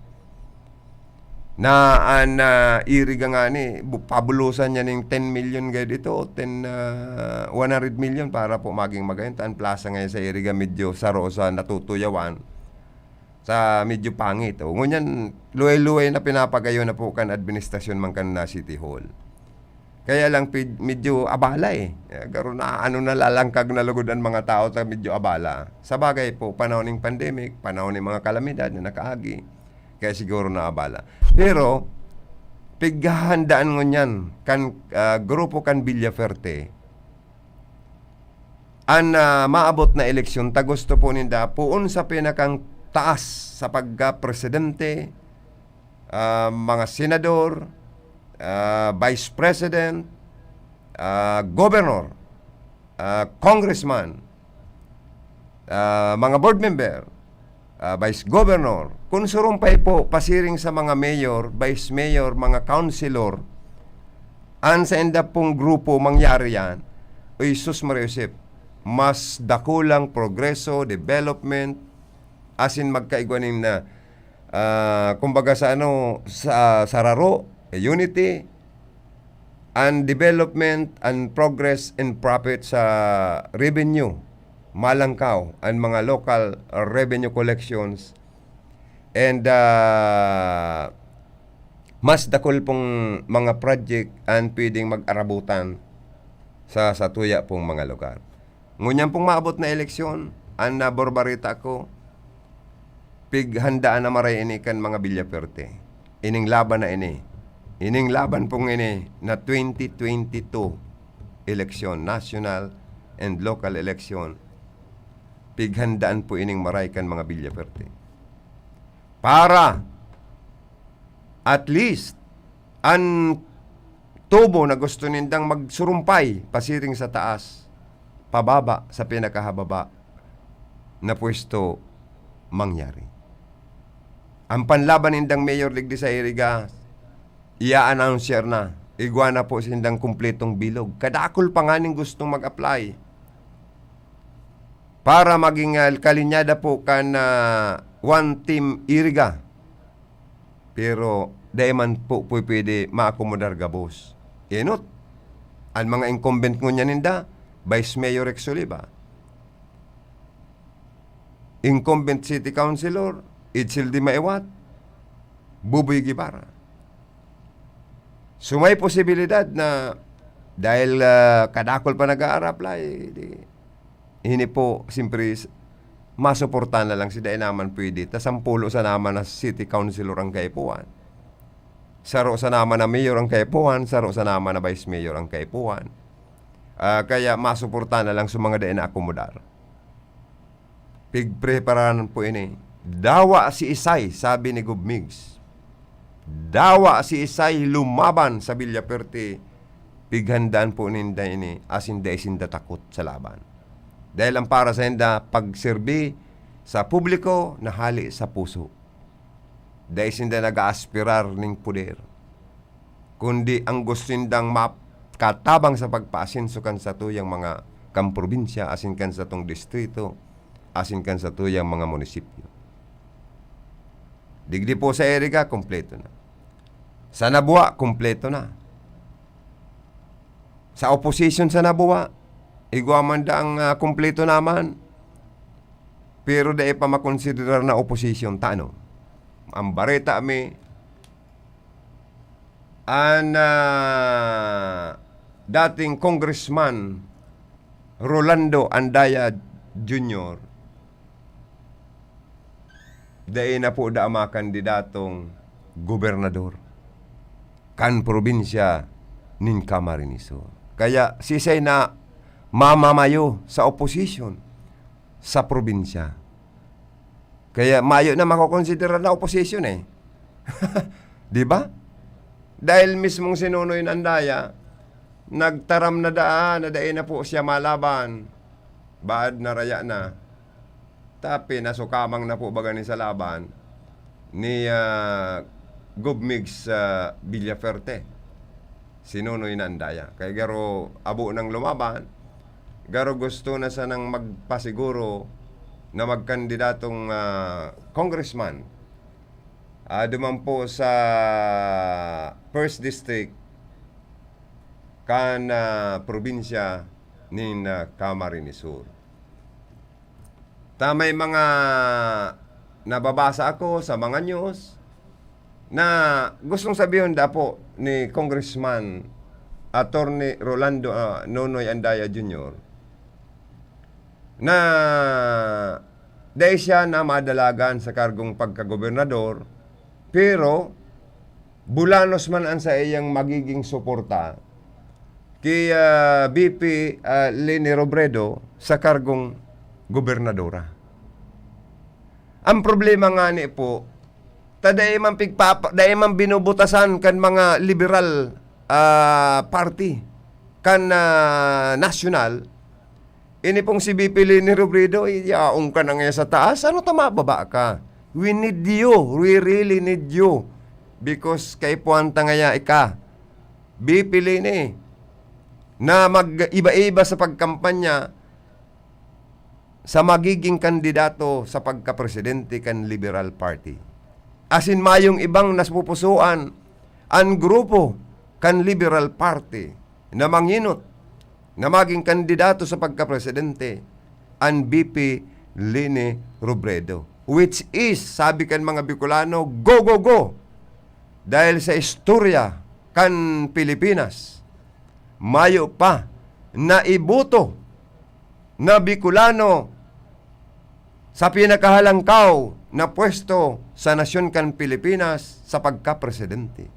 Na an, ah, Iriga ngani, bu-, pabulosan niya ning ten million gayod ito, ten, ah, one hundred million para po maging magayon. Ta an plaza ngayon sa Iriga medyo saro sa natutuyawan, sa medyo pangit. O, ngunyan, luway-luway na pinapagayon na po kan administrasyon man kan, ah, City Hall. Kaya lang pid-, medyo abala, eh. Eh, garo na, ano, nalalangkag na lugod an mga tao ta medyo abala. Sa bagay po, panahon ning pandemic, panahon ning mga kalamidad na nakaagi, kaya siguro naabala. Pero, pighahandaan ngunyan kan, ah, grupo kan Villafuerte, an, ah, maabot na eleksyon, ta gusto po ninda, poon sa pinakang taas sa pagka-presidente, ah, mga senador, ah, vice president, ah, governor, ah, congressman, ah, mga board member, ah, vice governor, kun surumpay po, pasiring sa mga mayor, vice mayor, mga councilor, an sainda pong grupo mangyari yan, uy, sus, Maria Josep, mas dakulang progreso, development, asin magkaigwa nin na, ah, kumbaga sa ano, sa, sa raro, unity, and development and progress and profit sa revenue, malangkaw an mga local revenue collections, and, ah, mas dakul pong mga project an pwedeng mag-arabutan sa, sa tuya pong mga lugar. Ngunyan pong maabot na eleksyon, an naborbarita ko, pighandaan na maray ini kan mga Villafuerte. Ining laban na ini. Ining laban pong ini na twenty twenty-two eleksyon, national and local election. Pighandaan po ining maray kan mga Villafuerte. Para, at least, an tubo na gusto nindang magsurumpay pasiring sa taas, pababa sa pinakahababa na pwesto mangyari. Ang panlaban nindang mayor digdi sa Iriga, i-announcer na. Igwa na po sindang kumpletong bilog. Kadakul pa nganing gustong mag-apply para maging, ah, kalinyada po kan, ah, One Team Iriga. Pero dai man po pwede maakomodar gabos. Enot, an mga incumbent ngunyan ninda, Vice Mayor Rex Oliva, incumbent city councilor Edsel de Maiwat, Buboy Guevara. So, may posibilidad na dahil, ah, kadakul pa nag-a-apply, di, ini po, siyempre, s-, masuportahan na lang si dai naman pwede. Ta sampulo sa naman na city councilor ang kaipuhan. Saro sa naman na mayor ang kaipuhan, saro sa naman na vice mayor ang kaipuhan. Ah, kaya masuportahan na lang sa mga dai naakomodar. Pigpreparahan po ini. "Dawa si Isay," sabi ni Gov Migs. "Dawa si Isay lumaban sa Villafuerte." Pighandaan po ninda ini, asin dai sinda takot sa laban. Dahil ang para sa inda, pagserbi sa publiko na hali sa puso. Dai sinda nag-aaspirar ning poder, kundi ang gusto nindang makatabang sa pagpaasenso kan satuyang mga kan probinsya, asin kan satong distrito, asin kan satuyang mga munisipyo. Digdi po sa Iriga, kompleto na. Sa Nabua, kompleto na. Sa opposition sa Nabua, Igwa man da ang, ah, kumpleto naman. Pero dai pa makonsiderar na opposition. Ta ano? Ang bareta mi, an, ah, dating Congressman Rolando Andaya Junior, dai na po da makandidatong gobernador kan probinsya nin Camarines Sur. Kaya sisay na mamamayo sa opposition sa probinsya? Kaya mayo na makokonsidera na opposition eh. Di ba? Dahil mismong si Nonoy Andaya, nagtaram na daa na dai na po siya malaban. Baad na raya na. Tapi, nasukamang na po baga ni sa laban ni, ah, Gov Migs, ah, Villafuerte. Si Nonoy Andaya. Kaya garo abo nang lumaban, garo gusto na sanang magpasiguro na magkandidatong, ah, congressman. Ah, duman po sa First District kan, ah, probinsya nin, ah, Camarines Sur. Ta may mga nababasa ako sa mga news na gustong sabihon dapo ni Congressman Attorney Rolando, ah, Nonoy Andaya Junior na dai siya na madalagan sa kargong pagkagobernador, pero bulanos man ang saiyang magiging suporta ki, ah, V P, ah, Leni Robredo sa kargong gobernadora. Ang problema ngani po, ta dai man pigpapa-, dai man binubutasan kan mga liberal, ah, party, kan, ah, nasyonal. Ini pong si V P Leni Robredo, yaon ka na ngaya sa taas, ano ta mababa ka? We need you. We really need you. Because kaipuhan ta ngaya ika, V P Leni, na mag-iba-iba sa pagkampanya sa magiging kandidato sa pagkapresidente kan Liberal Party. Asin mayong ibang napupusuan an grupo kan Liberal Party na mangenot na magin kandidato sa pagkapresidente, an V P Leni Robredo, which is, sabi kan mga Bicolano, go, go, go! Dahil sa istorya kan Pilipinas, mayo pa naiboto na Bicolano sa pinakahalangkaw na pwesto sa nasyon kan Pilipinas sa pagkapresidente.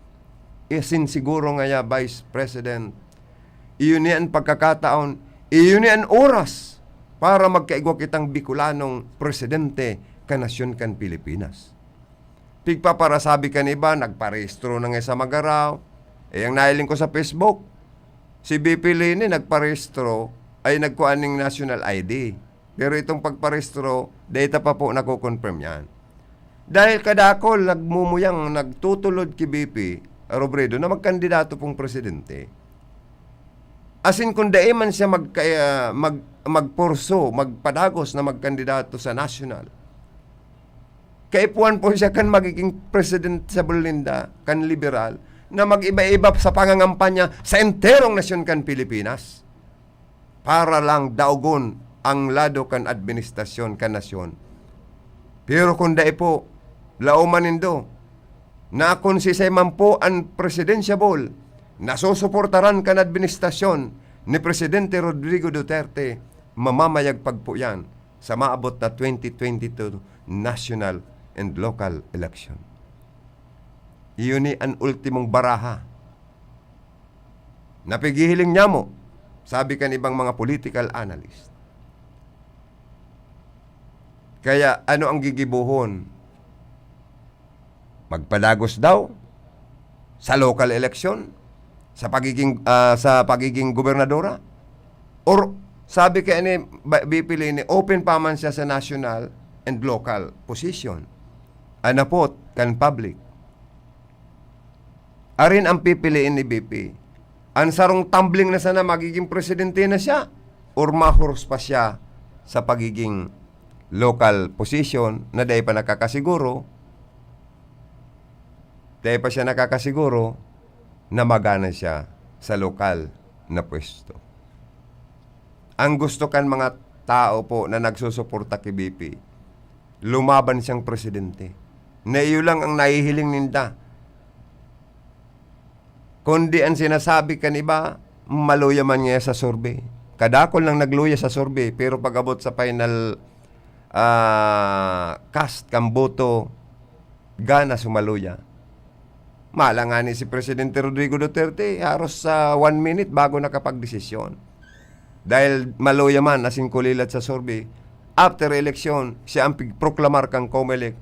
Asin siguro ngaya, Vice President, iyo ni an pagkakataon, iyo ni an oras para magkaigwa kitang Bicolanong presidente kan nasyon kan Pilipinas. Pigpaparasabi kan iba, nagparehistro na nga sa Magarao. Eh, ang nahiling ko sa Facebook, si V P Leni nagparehistro, ay nagkuha ning national I D. Pero itong pagparehistro, data pa po nako-confirm yan. Dahil kadakol, nagmumuyang, nagtutulod ki V P Robredo na magkandidato pong presidente. Asin kung dai man siya magka-, mag-, magporso, magpadagos na magkandidato sa national, kaipuhan po siya kan magiging president sa Berlinda, kan liberal, na mag-iba-iba sa pangangampanya sa enterong nasyon kan Pilipinas para lang daogon ang lado kan administrasyon kan nasyon. Pero kung dai po, laoman nindo na kun sisay man po an presidensiable na susuportaran kan administrasyon ni Presidente Rodrigo Duterte, mamamayagpag po yan sa maabot na twenty twenty-two national and local election. Iyo ni an ultimong baraha na pighihiling nyamo, sabi kan ibang mga political analyst. Kaya ano ang gigibohon? Magpadagos daw sa local election, sa pagiging, ah, sa pagiging gobernadora? Or sabi kaya ni Ba-, V P Leni, open pa man siya sa national and local position. Anapot kan public. Arin ang pipiliin ni V P. An sarong tumbling na sana magiging presidente na siya or mahuros pa siya sa pagiging local position na dai pa nakakasiguro, dai pa siya nakakasiguro na magana siya sa lokal na pwesto. Ang gusto kan mga tao po na nagsusuporta ki B P, lumaban siyang presidente. Na iyo lang ang nahihiling ninda. Kundi ang sinasabi kan iba, maluya man ngaya sa survey. Kadakul lang nagluya sa survey, pero pag-abot sa final, ah, cast kan boto, gana sumaluya. Mala ngani si Presidente Rodrigo Duterte, haros sa one minute bago nakapagdesisyon. Dahil maluya man asin kulilat sa survey, after eleksyon, siya ang pigproklamar kan Comelec,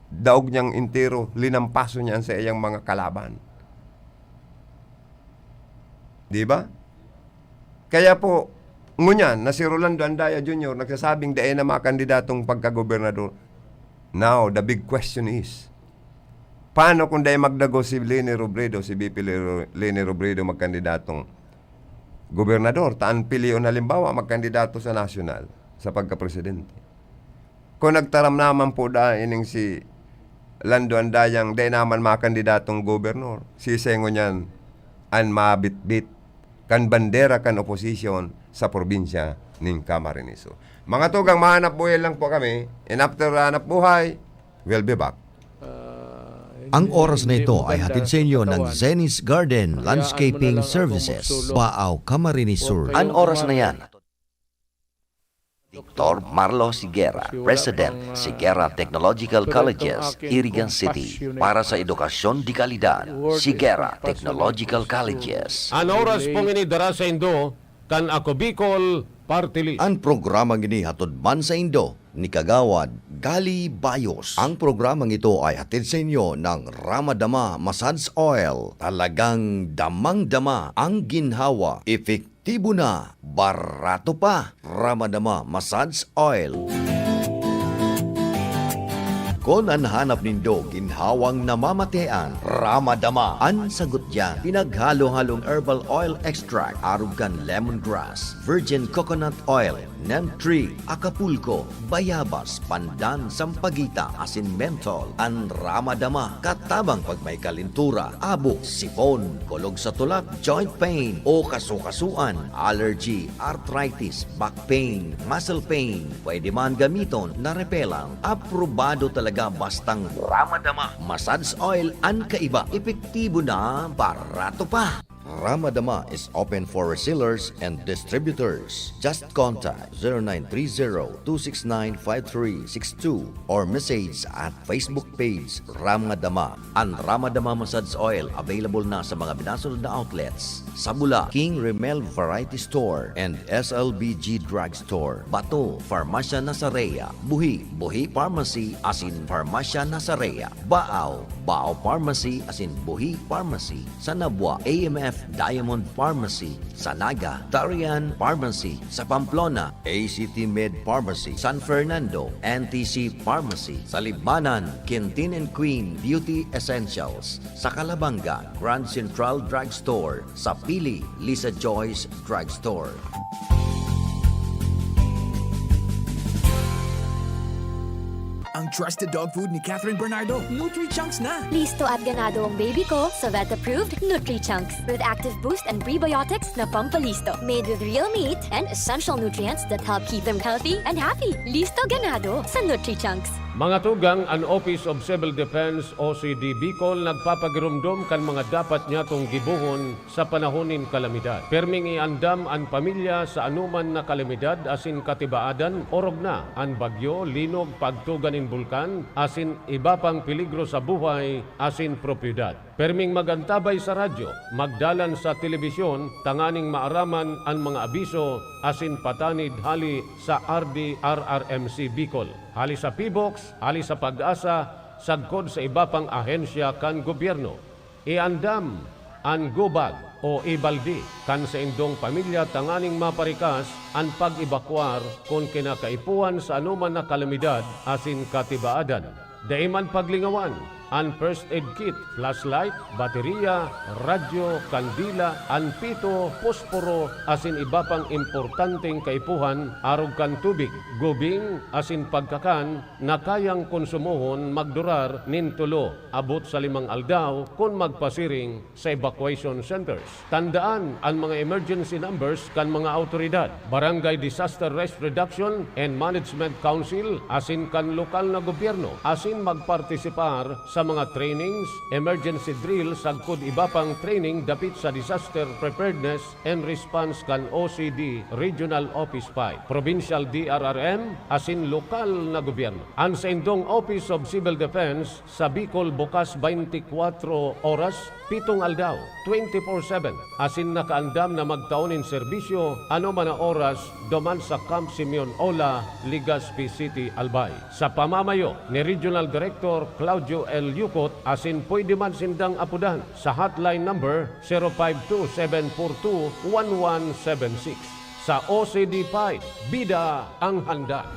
daog niyang entero, linampaso niya an saiyang mga kalaban. Di ba? Kaya po, ngunyan na si Rolando Andaya Junior nagsasabing dai na makandidatong pagkagobernador. Now, the big question is, paano kung dai magdagos si Leni Robredo, si B P Leni Robredo magkandidatong gobernador? Ta an pilion halimbawa, magkandidato sa nasyonal, sa pagkapresidente. Kung nagtaram naman po daan ining si Lando Andayang dai naman makandidatong gobernador, siisay ngunyan an mabitbit kan bandera kan oposisyon sa probinsya nin Camarines Sur? Mga tugang, mahanap buhay lang po kami. And after hanap buhay, we'll be back. Ang oras na ito ay hatid sa inyo ng Zenny's Garden Landscaping Services, Baao, Camarines Sur. Ang oras na yan, Doctor Marlo Sigera, President, Sigera Technological Colleges, Irigan City. Para sa edukasyon de kalidad, Sigera Technological Colleges. An oras pong ini dara saindo kan Ako Bicol Party List. An programang ini hatod man saindo ni Kagawad Gali Bayos. Ang programang ito ay hatid sa inyo ng Ramadama Massage Oil. Talagang damang-dama ang ginhawa, epektibo na, barato pa. Ramadama Massage Oil. Kun an hanap nindo ginhawang namamatean, Ramadama an sagot diyan. Pinaghalo-halong herbal oil extract, arog kan lemongrass, virgin coconut oil, neem tree, Acapulco, bayabas, pandan, sampaguita, asin menthol. An Ramadama, katabang pag may kalintura, abo, sipon, kulog sa tulak, joint pain, o kasukasuan, allergy, arthritis, back pain, muscle pain. Pwede man gamiton na repellent. Aprobado talaga bastang Ramadama Massage Oil an kaiba. Epektibo na, barato pa. Ramadama is open for resellers and distributors. Just contact zero nine three zero two six nine five three six two or message at Facebook page Ramadama. An Ramadama Massage Oil available na sa mga binasunod na outlets sa Bula, King Remel Variety Store and S L B G Drugstore, Bato, Farmasya Nasarea, Buhi, Buhi Pharmacy asin Farmasya Nasarea, Baaw, Baaw Pharmacy asin Buhi Pharmacy, sa Nabua, A M F Diamond Pharmacy, sa Naga, Tarian Pharmacy, sa Pamplona, A C T Med Pharmacy, San Fernando, N T C Pharmacy, sa Libmanan, Quintin and Queen Beauty Essentials, sa Calabanga, Grand Central Drugstore, sa Pili, Lisa Joyce Drugstore. Ang trusted dog food ni Catherine Bernardo. Nutri-Chunks na! Listo at ganado ang baby ko sa vet-approved Nutri-Chunks with active boost and prebiotics na pampalisto. Made with real meat and essential nutrients that help keep them healthy and happy. Listo ganado sa Nutri-Chunks. Mga tugang, an Office of Civil Defense o C D Bicol nagpapagiromdom kan mga dapat nyatong gibohon sa panahon nin kalamidad. Perming iandam an pamilya sa anoman na kalamidad asin katibaadan, orog na an bagyo, linog, pagtuga nin bulkan, asin iba pang peligro sa buhay asin propiedad. Perming mag-antabay sa radyo, magdalan sa telebisyon tanganing maaraman an mga abiso asin patanid hali sa R D R R M C Bicol, hali sa P box, hali sa PAGASA, sagkod sa iba pang ahensya kan gobyerno. Iandam an gobag o ibaldi kan saindong pamilya tanganing maparikas an pag-ebakuar kun kinakaipuhan sa anoman na kalamidad asin katibaadan. Dai man paglingawan an first aid kit, flashlight, baterya, radyo, kandila, an pito, posporo, asin iba pang importanteng kaipuhan arog kan tubig, gubing, asin pagkakan na kayang konsumohon magdurar nin tolo abot sa limang aldaw kun magpasiring sa evacuation centers. Tandaan an mga emergency numbers kan mga awtoridad, Barangay Disaster Risk Reduction and Management Council asin kan lokal na gobyerno, asin magpartisipar sa mga trainings, emergency drill sagkod iba pang training dapit sa disaster preparedness and response kan O C D Regional Office five, Provincial D R R M, asin lokal na gobyerno. An saindong Office of Civil Defense sa Bicol bukas twenty-four oras, pitong aldaw, twenty-four seven, asin nakaandam na magtao nin serbisyo anoman na oras duman sa Camp Simeon Ola, Legazpi City, Albay. Sa pamamayo ni Regional Director Claudio L. Yucot asin pwede man sindang apodan sa hotline number zero five two seven four two one one seven six. Sa O C D five, bida ang handa.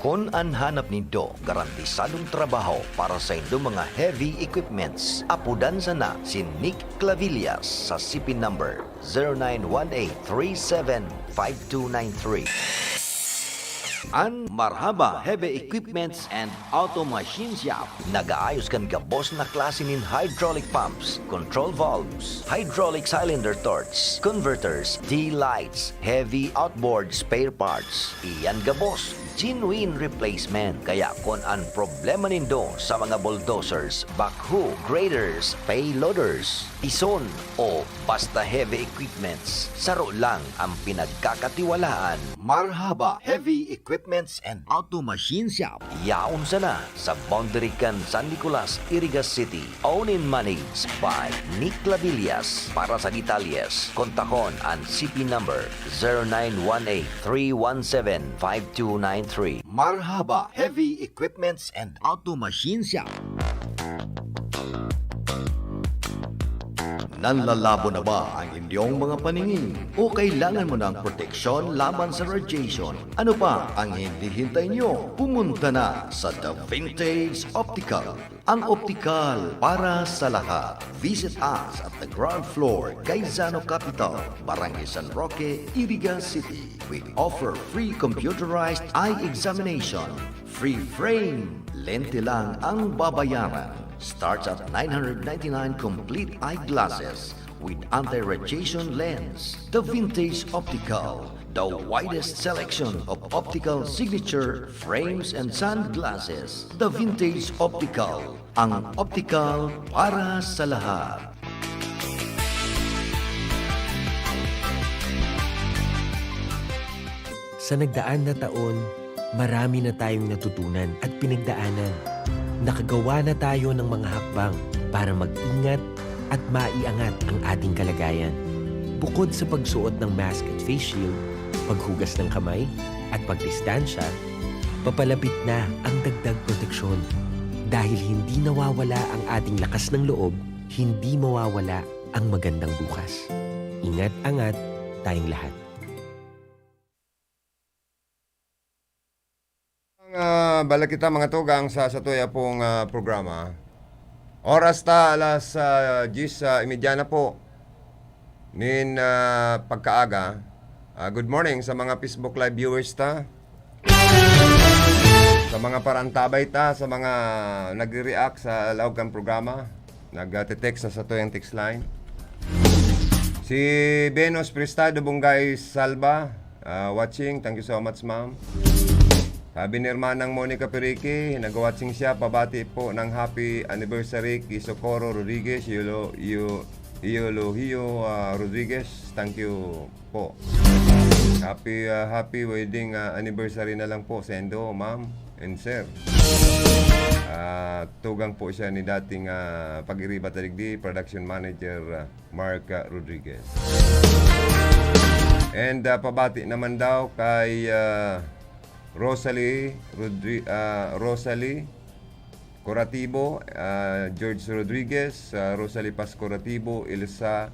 Kun an hanap nindo garantisadong trabaho para sa indo mga heavy equipments, apodan sana si Nick Clavillas sa C P number zero nine one eight three seven five two nine three. An Marhaba Heavy Equipments and Auto Machine Shop nagaayos kan gabos na klase nin hydraulic pumps, control valves, hydraulic cylinder torch, converters, D-lights, heavy outboard spare parts. Iyan gabos, genuine replacement. Kaya kun an problema nindo sa mga bulldozers, backhoe, graders, payloaders, ison, o basta heavy equipments, saro lang ang pinagkakatiwalaan. Marhaba Heavy Equipments and Auto Machine Shop. Yaon sana sa boundary kan San Nicolas, Iriga City. Owned and managed by Nick Labillas. Para sa detalyes, kontakon an C P number zero nine one eight three one seven five two nine three. Marhaba Heavy Equipments and Auto Machine Shop. Nanlalabo na ba ang inyong mga paningin? O kailangan mo ng proteksyon laban sa radiation? Ano pa ang hinihintay nyo? Pumunta na sa The Vintage Optical, ang optikal para sa lahat. Visit us at the ground floor, Gaisano Capital, Barangay San Roque, Iriga City. We offer free computerized eye examination. Free frame, lente lang ang babayaran. Starts at nine hundred ninety-nine complete eyeglasses with anti-radiation lens. The Vintage Optical, the widest selection of optical signature frames and sunglasses. The Vintage Optical, ang optical para sa lahat. Sa nagdaan na taon, marami na tayong natutunan at pinagdaanan. Nakagawa na tayo ng mga hakbang para mag-ingat at maiangat ang ating kalagayan. Bukod sa pagsuot ng mask at face shield, paghugas ng kamay, at pagdistansya, papalapit na ang dagdag proteksyon. Dahil hindi nawawala ang ating lakas ng loob, hindi mawawala ang magandang bukas. Ingat-angat tayong lahat. Ang, ah, balik kita, mga tugang, sa satuya pong, ah, programa. Oras ta alas, ah, diyes, ah, imedya na po nin, ah, pagkaaga. Ah, good morning sa mga Facebook Live viewers ta. Sa mga parantabay ta, sa mga nagre-react sa laog kan programa, nag-te-text sa satuyang text line. Si Venus Prestado Bungay Salva, ah, watching. Thank you so much, ma'am. Sabi ni Hermanang Monica Perique, nag-watching siya, pabati po ng happy anniversary kay Socorro Rodriguez, Yolo, Yo-, Yolo Hio, ah, Rodriguez. Thank you po. Happy, ah, happy wedding, ah, anniversary na lang po, sendo, ma'am and sir. Ah, tugang po siya ni dating, ah, pag-iriba ta digdi, production manager, ah, Mark, ah, Rodriguez. And, ah, pabati naman daw kay, ah, Rosalie Rodri-, ah, Rosalie Coratibo, ah, George Rodriguez, ah, Rosalie Paz Coratibo, Elsa,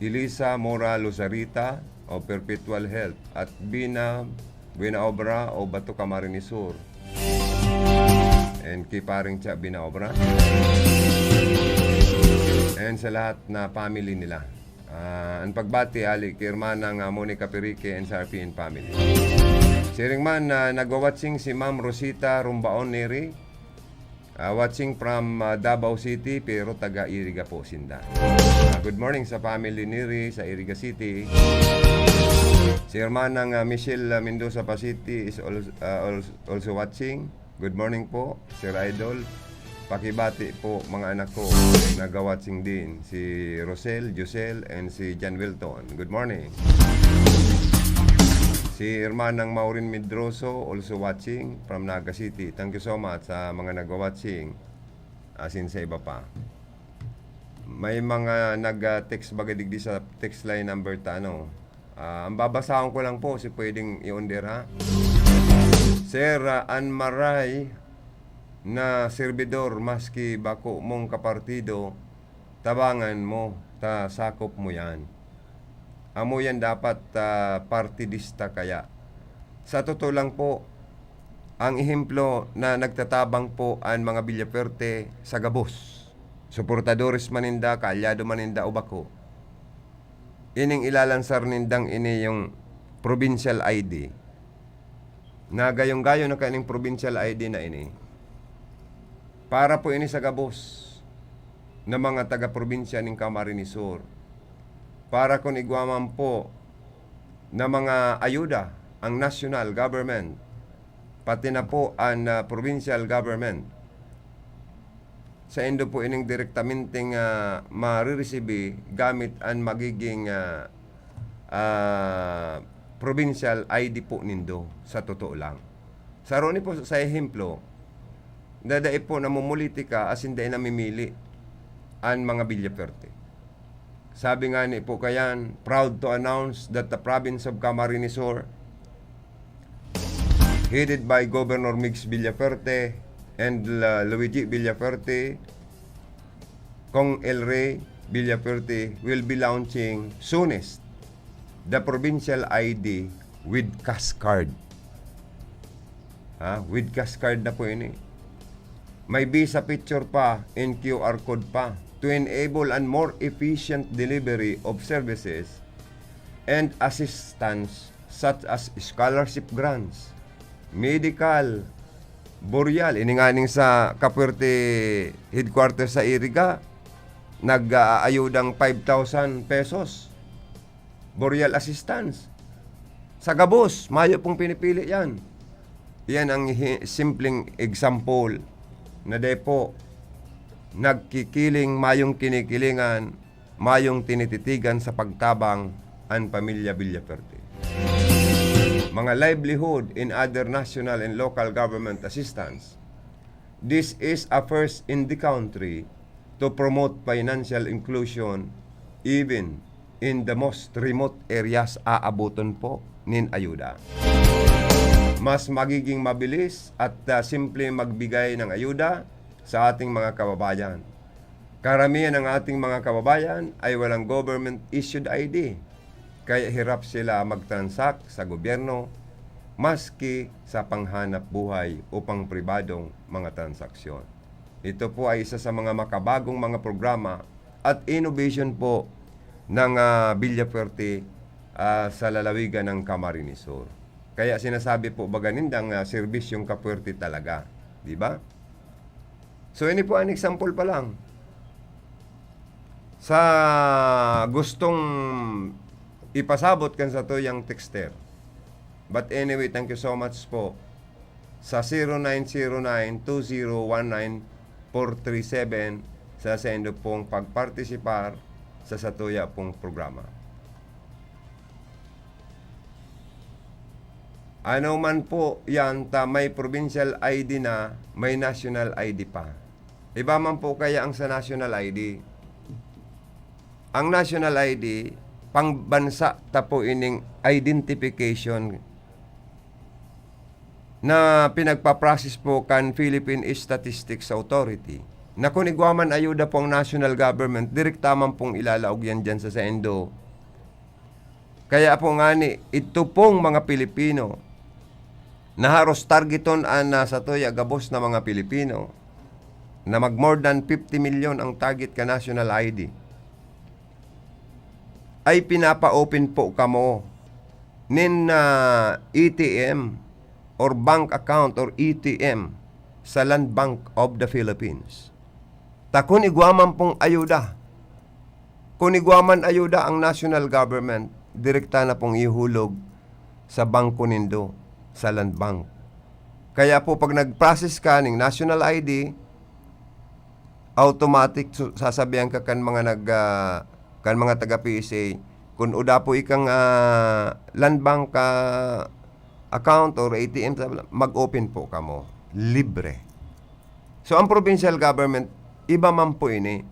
Elisa Mora Luzarita, o Perpetual Health, at Bina Buena Obra o Bato Camarines Sur. and ki Paring Cha Binaobra, and sa lahat na family nila. Ah, an pagbati ali ki Hermana nga Monica Perique and sa R P N family. Siring man, ah, nagwa-watching si Ma'am Rosita Rumbaon Neri. Ah, watching from, ah, Davao City, pero taga Iriga po sinda. Ah, good morning sa family Neri sa Iriga City. Si Hermanang, ah, Michelle, ah, Mendoza Pasiti is als-, ah, als-, also watching. Good morning po, Sir Idol. Pakibati po, mga anak ko, nagwa-watching din, si Rosel, Josel, and si John Wilton. Good morning. Si Hermanang Maureen Medroso, also watching from Naga City. Thank you so much sa mga nagwa-watching. Asin sa iba pa. May mga nag-text baga digdi sa text line number ta, ano. Ah, ang babasahon ko lang po, si pwedeng i-on there, ha? Sir, ah, an maray na serbidor, maski bako mong kapartido, tabangan mo, ta sakop mo yan. Amo yan dapat, ah, partidista kaya. Sa totoo lang po, ang ehemplo na nagtatabang po an mga Villafuerte sa gabos. Suportadores man ninda, kaalyado man ninda o bako. Ining ilalansar nindang ini yung provincial I D. Nagayong-gayo na kaining provincial I D na ini. Para po ini sa gabos na mga taga-probinsya ning Camarines Sur. Para kun igwa man po na mga ayuda ang national government, pati na po an, ah, provincial government. Saindo po ining direktamenteng, ah, mariresibi gamit an magiging, ah, ah, provincial I D po nindo, sa totoo lang. Saro ni po sa ehemplo, na dai po namumulitika asin dai namimili an mga Villafuerte. Sabi nga ni po kayan, proud to announce that the province of Camarines Sur, headed by Governor Migs Villafuerte and La-, Luigi Villafuerte, Cong El Rey Villafuerte, will be launching soonest the provincial I D with cash card. Ha? With cash card na po ini. May Visa picture pa and Q R code pa to enable an more efficient delivery of services and assistance such as scholarship grants, medical, burial. Ini nga ning sa Capuerte headquarters sa Iriga, nag-aayudang five thousand pesos. Burial assistance. Sa gabos, mayo pong pinipili yan. Yan ang hi-, simpleng example na dai po nagkikiling, mayong kinikilingan, mayong tinititigan sa pagtabang an pamilya Villafuerte. Mga livelihood and other national and local government assistance. This is a first in the country to promote financial inclusion even in the most remote areas. Aaboton po nin ayuda. Mas magiging mabilis at, ah, simple magbigay ng ayuda sa ating mga kababayan. Karamihan ng ating mga kababayan ay walang government-issued I D, kaya hirap sila mag-transact sa gobyerno, maski sa panghanap buhay o pangpribadong mga transaksyon. Ito po ay isa sa mga makabagong mga programa at innovation po ng, ah, Villafuerte, ah, sa lalawigan ng Camarines Sur. Kaya sinasabi po baga nindang, ah, serbisyong Capuerte talaga, di ba? So, ini po an example pa lang. Sa gustong ipasabot kan satuyang texter. But anyway, thank you so much po sa zero nine zero nine two zero one nine four three seven sa saindo pong pagpartisipar sa satuya pong programa. Ano man po yan, ta may provincial I D na, may national I D pa. Iba man po kaya ang sa national I D. Ang national I D, pangbansa ta po ining identification na pinagpa-process po kan Philippine Statistics Authority, na kun igwa man ayuda po ang national government, direkta man pong ilalaog yan dyan sa saindo. Kaya po ngani, ito pong mga Pilipino, Naharos targeton an, ah, satuya gabos na mga Pilipino na mag more than fifty million ang target ka national I D. Ay pinapa-open po kamo nin, ah, A T M or bank account or A T M sa Land Bank of the Philippines. Ta kun igwa man pong ayuda, kun igwa man ayuda ang national government, direkta na pong ihulog sa bangko nindo, sa Land Bank. Kaya po, pag nag-process ka ning national I D, automatic su-, sasabihan ka kan mga nag, ah, kan mga taga P S A, kun uda po ikang, ah, Land Bank, ah, account or A T M, sabi lang, "Mag-open po kamo. Libre." So, ang provincial government, iba man po ini.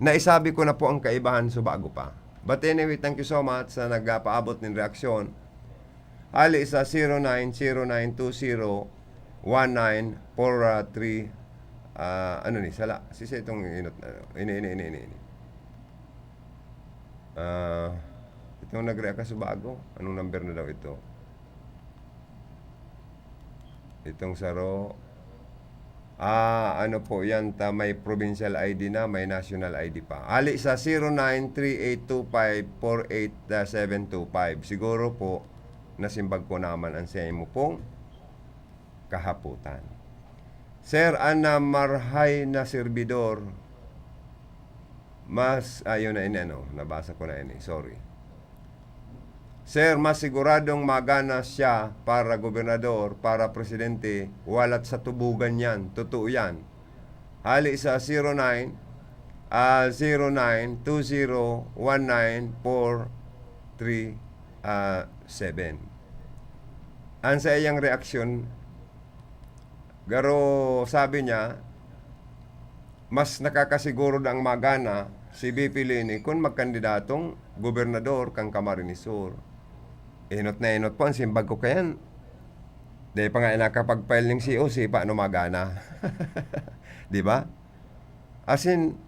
Naisabi ko na po ang kaibahan sa bago pa. But anyway, thank you so much sa nagpaabot nin reaksyon. Hali sa zero nine zero nine two zero one nine four three, ah, ano ni, sala. Sisi itong inot, ano, ini, ini, ini, ini, ini. Ah, itong nag-react ka sa bago. Anong number na daw ito? Itong saro. Ah, ano po yan, ta may provincial I D na, may national I D pa. Hali sa zero nine three eight two five four eight seven two five. Siguro po, nasimbag ko naman ang sa imo pong kahaputan. Sir, an, ah, marahay na serbidor, mas, ayun na, ini, ano, nabasa ko na ini, sorry. Sir, mas siguradong magana siya para gobernador, para presidente, walat sa tubugan yan. Totoo yan. Hali sa zero nine, ah, zero nine two zero one nine four three, ah, seven. Ang sa iyang reaksyon, garo sabi niya, mas nakakasiguro daang magana si V P Leni kun magkandidatong gobernador kan Camarines Sur. Enot na enot po ang simbag ko kayan. Dai pa nga nakapag-file ning C O C, paano magana? Di ba? As in,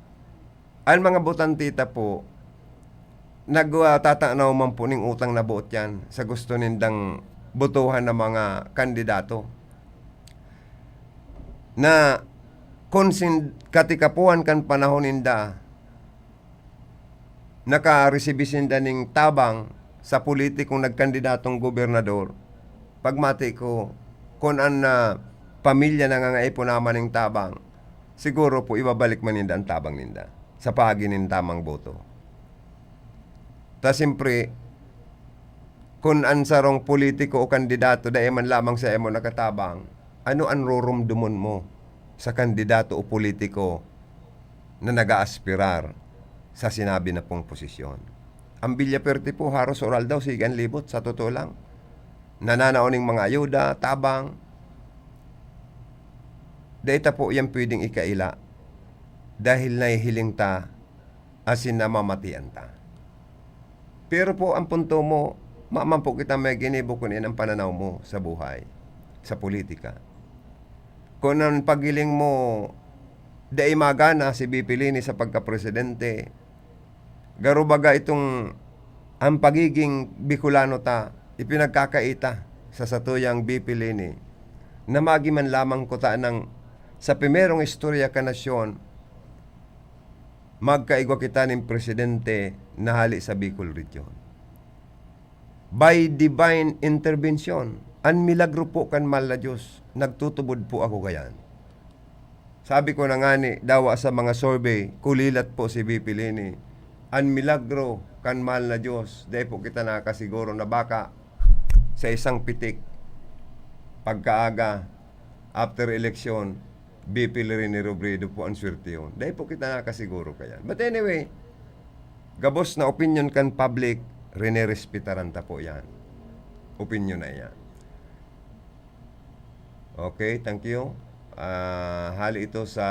ang mga botante ta po, nagtatanaw man po ning utang na boot yan sa gusto nindang botohan na mga kandidato. Na kun sin-, katikapuhan kan panahon ninda, nakaresibi sinda ning tabang sa politikong nagkandidatong gobernador. Pagmati ko, kun an, ah, pamilya nangangaipo naman ning tabang, siguro po ibabalik man ninda an tabang ninda sa paagi nin tamang boto. Ta siyempre, kun an sarong politiko o kandidato dai man lamang sa imo nakatabang, ano an roromdomon mo sa kandidato o politiko na nag-aaspirar sa sinabi na pong posisyon? Ang Villaperte po, haros oral daw, sige an libot, sa totoo lang. Nananao ning mga ayuda, tabang. Dai ta po yan pwedeng ikaila dahil nahihiling ta asin namamatian ta. Pero po, ang punto mo, maman po kita may ginibo kun iyan ang pananaw mo sa buhay, sa politika. Kun ang paghiling mo, dai magana si V P Leni sa pagkapresidente, garo baga itong ang pagiging Bicolano ta, ipinagkakaita sa satuyang V P Leni, na magi man lamang kuta nang sa primerong istorya kan nasyon, magkaigwa kita nin presidente na hali sa Bicol Region. By divine intervention, an milagro po kan mahal na Diyos, nagtutubod po ako gayan. Sabi ko na ngani, dawa sa mga survey, kulilat po si V P Leni. An milagro kan mahal na Diyos, dai po kita nakasiguro na baka sa isang pitik, pagkaaga, after election, V P Leni Robredo po ang swerte yun. Dai po kita nakasiguro kayan. But anyway, gabos na opinion kan public, rinerespetaran ta po yan. Opinion na yan. Okay, thank you. Ah, hali ito sa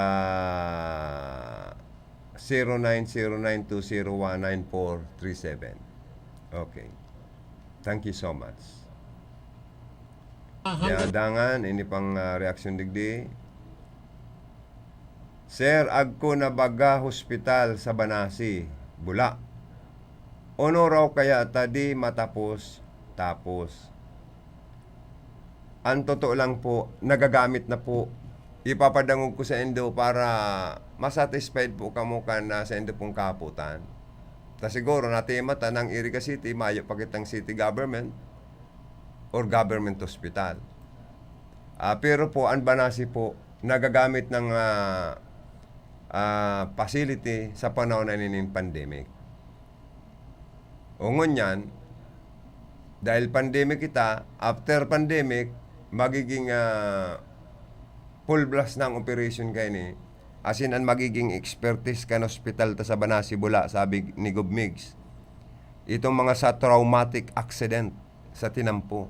zero nine zero nine two zero one nine four three seven. Okay. Thank you so much. Ah, hanggang dangan, ini pang, ah, reaksyon digdi. Sir, agko na baga hospital sa Banasi, Bula. Ono raw kaya ta di matapos, tapos. ang totoo lang po, nagagamit na po. Ipapadangog ko saindo para ma-satisfied po kamo kan, ah, saindo pong kahapotan. Ta siguro natima ta na ang Iriga City, mayo pa kitang city government or government hospital. Ah, pero po, ang Banasi po, nagagamit ng, ah, ah, facility sa panahon na nining pandemic. O ngunyan, dahil pandemic kita, after pandemic, magiging, ah, full blast na ang operation kaini. As in, ang magiging expertise kan hospital ta sa Banasi Bula, sabi ni Gob Migs. Itong mga sa traumatic accident sa tinampo,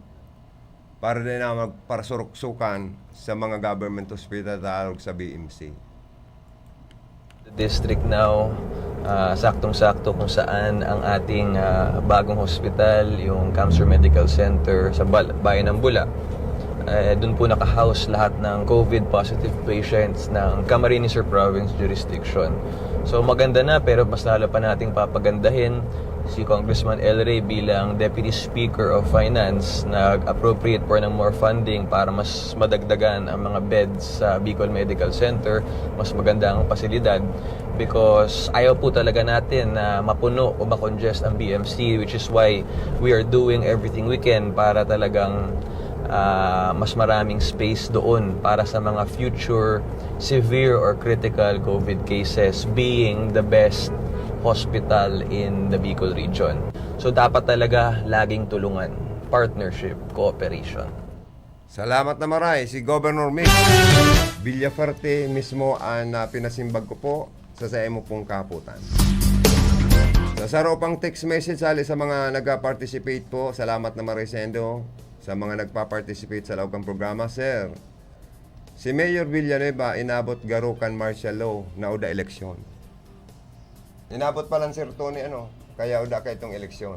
para din na magparsuruksukan sa mga government hospital ta arog sa B M C. District now, ah, saktong-sakto kung saan ang ating, ah, bagong hospital, yung Camsur Medical Center sa Bal-, Bayan ng Bula, eh, dun po naka-house lahat ng COVID positive patients ng Camarines Sur Province jurisdiction. So, maganda na, pero mas lalo pa nating papagandahin. Si Congressman El Rey bilang Deputy Speaker of Finance, nag-appropriate po ng more funding para mas madagdagan ang mga beds sa Bicol Medical Center, mas maganda ang pasilidad, because ayaw po talaga natin na mapuno o makongest ang B M C, which is why we are doing everything we can para talagang, ah, mas maraming space doon para sa mga future severe or critical COVID cases, being the best hospital in the Bicol region. So, dapat talaga laging tulungan, partnership, cooperation. Salamat na maray. Si Governor Mick Villafuerte mismo ang, ah, pinasimbag ko po sa saimo pong kahapotan. Sa saro pang text message, hali sa mga nagpa-participate po, salamat na maray saindo. Sa mga nagpa-participate sa laog kan programa, sir, si Mayor Villanueva inabot garo kan martial law na uda eleksyon. Inabot pa lang, Sir Tony, ano, kaya uda ka itong eleksyon.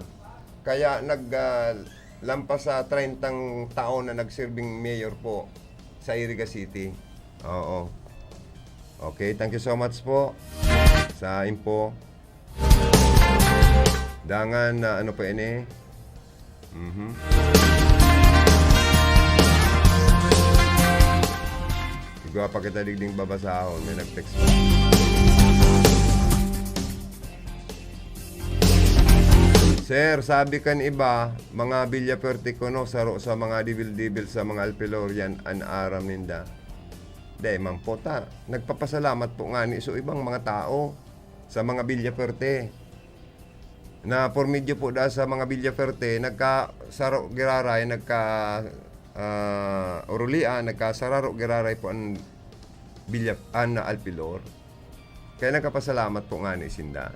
Kaya nag, ah, lampas sa trentang taon na nagsirbing mayor po sa Iriga City. Oo. Okay, thank you so much po sa info. Dangan na ano pa ini? Mhm. Igwa pa kita digding babasahon, may nag-text pa. Sir, sabi kan iba, mga Villafuerte kuno, saro sa mga dibil-dibil sa mga Alpilorian an aram ninda. Dai man po ta. Nagpapasalamat po ngani so ibang mga tao sa mga Villafuerte. Na por medio po da sa mga Villafuerte, nagkasaro giraray, nagka, ah, urulian, nagkasararo giraray po an Villa, an Alpilor. Kaya nagkapasalamat po ngani sinda.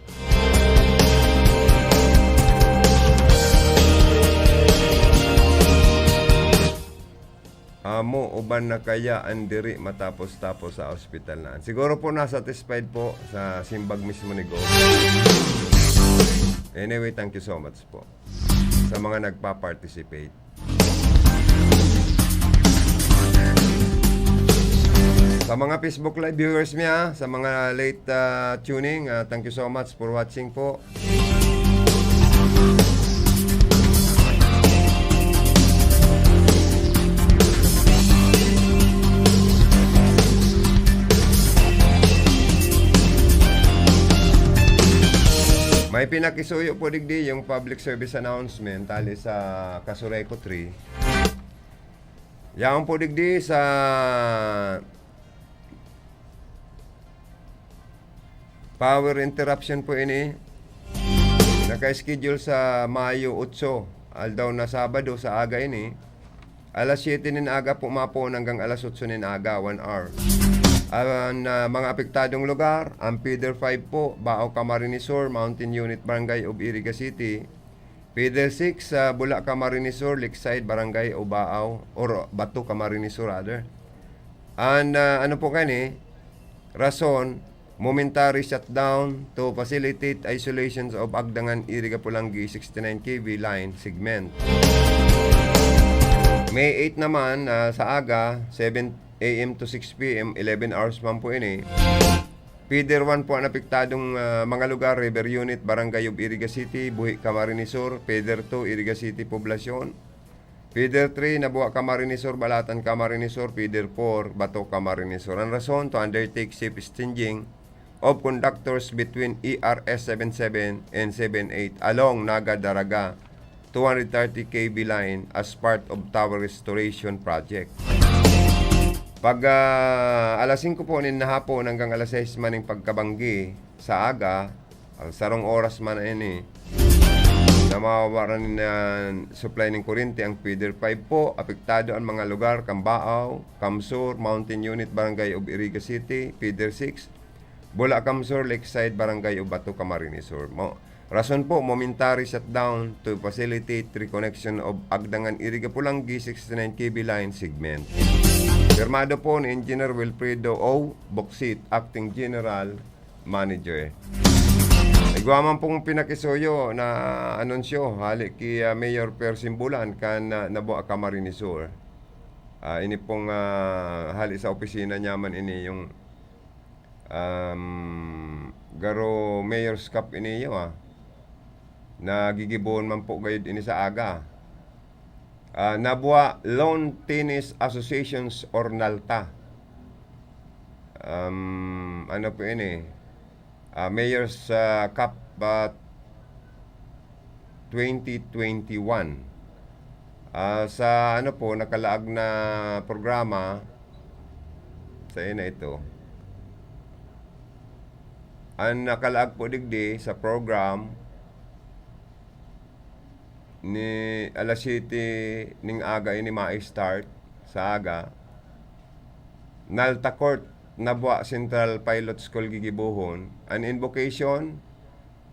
Amo uban na kaya an diri matapos-tapos sa ospital na. Siguro po na-satisfied po sa simbag mismo ni Gov. Anyway, thank you so much po sa mga nagpa-participate. Sa mga Facebook Live viewers niya, sa mga late, ah, tuning, ah, thank you so much for watching po. May pinakisuyo po digdi yung public service announcement hali sa Casureco three. Yaon po digdi sa power interruption po ini. Naka-schedule sa Mayo otso, aldaw na Sabado sa aga ini. Alas siyete nin aga po mapon hanggang alas otso nin aga, one hour. Ang, ah, mga apektadong lugar, ang Feeder five po, Bao, Camarines Sur, Mountain Unit, Barangay of Iriga City. Feeder six sa Bula, Camarines Sur, Lakeside, Barangay of Bao, or Bato, Camarines Sur, rather. And, ah, ano po kani? Rason, momentary shutdown to facilitate isolations of Agdangan, Iriga, Polangui sixty-nine K V line segment. May eight naman, ah, sa aga, seven A M to six P M, eleven hours man po ini. Feeder one po ang apektadong, ah, mga lugar, River Unit, Barangay of Iriga City, Buhi, Camarines Sur, Feeder two, Iriga City, Poblacion, Feeder three, Nabua Camarines Sur, Balatan Camarines Sur. Feeder four, Bato Camarines Sur. Ang rason, to undertake safe exchanging of conductors between E R S seven seven and seven eight along Naga Daraga two hundred thirty K V line as part of tower restoration project. Pag ah, alas singko po nin hapon hanggang alas sais man ning pagkabanggi sa aga, ang sarong oras man na ini, na mawawaran na supply ning kuryente ang feeder five po. Apektado ang mga lugar, Cambao, Camsur, Mountain Unit, Barangay of Iriga City, feeder six, Bula Camsur, Lakeside, Barangay of Bato, Camarines Sur. Mo, rason po, momentary shutdown to facilitate reconnection of Agdangan Iriga Pulanggi sixty-nine K V line segment. Pirmado po ni Engineer Wilfredo O. Boksit, Acting General Manager. Igwa man pong pinakisuyo na anunsyo hali ki ah, Mayor Per Simbulan kan ah, Nabua Camarines Sur. Ah, ini pong ah, hali sa opisina niya man ini yung um, garo Mayor's Cup ini iyo ah. Nagigibohon man po gayud ini sa aga. Ah, Nabua Lawn Tennis Associations or NALTA. Um, ano po ini? Ah, Mayor's ah, Cup ah, twenty twenty-one. Ah, sa ano po, nakalaag na programa, sa ina ito. Ang nakalaag po digdi sa program ni alas siyete ning aga ini ma-start sa aga. NALTA Court, Nabua Central Pilot School gigibohon. An invocation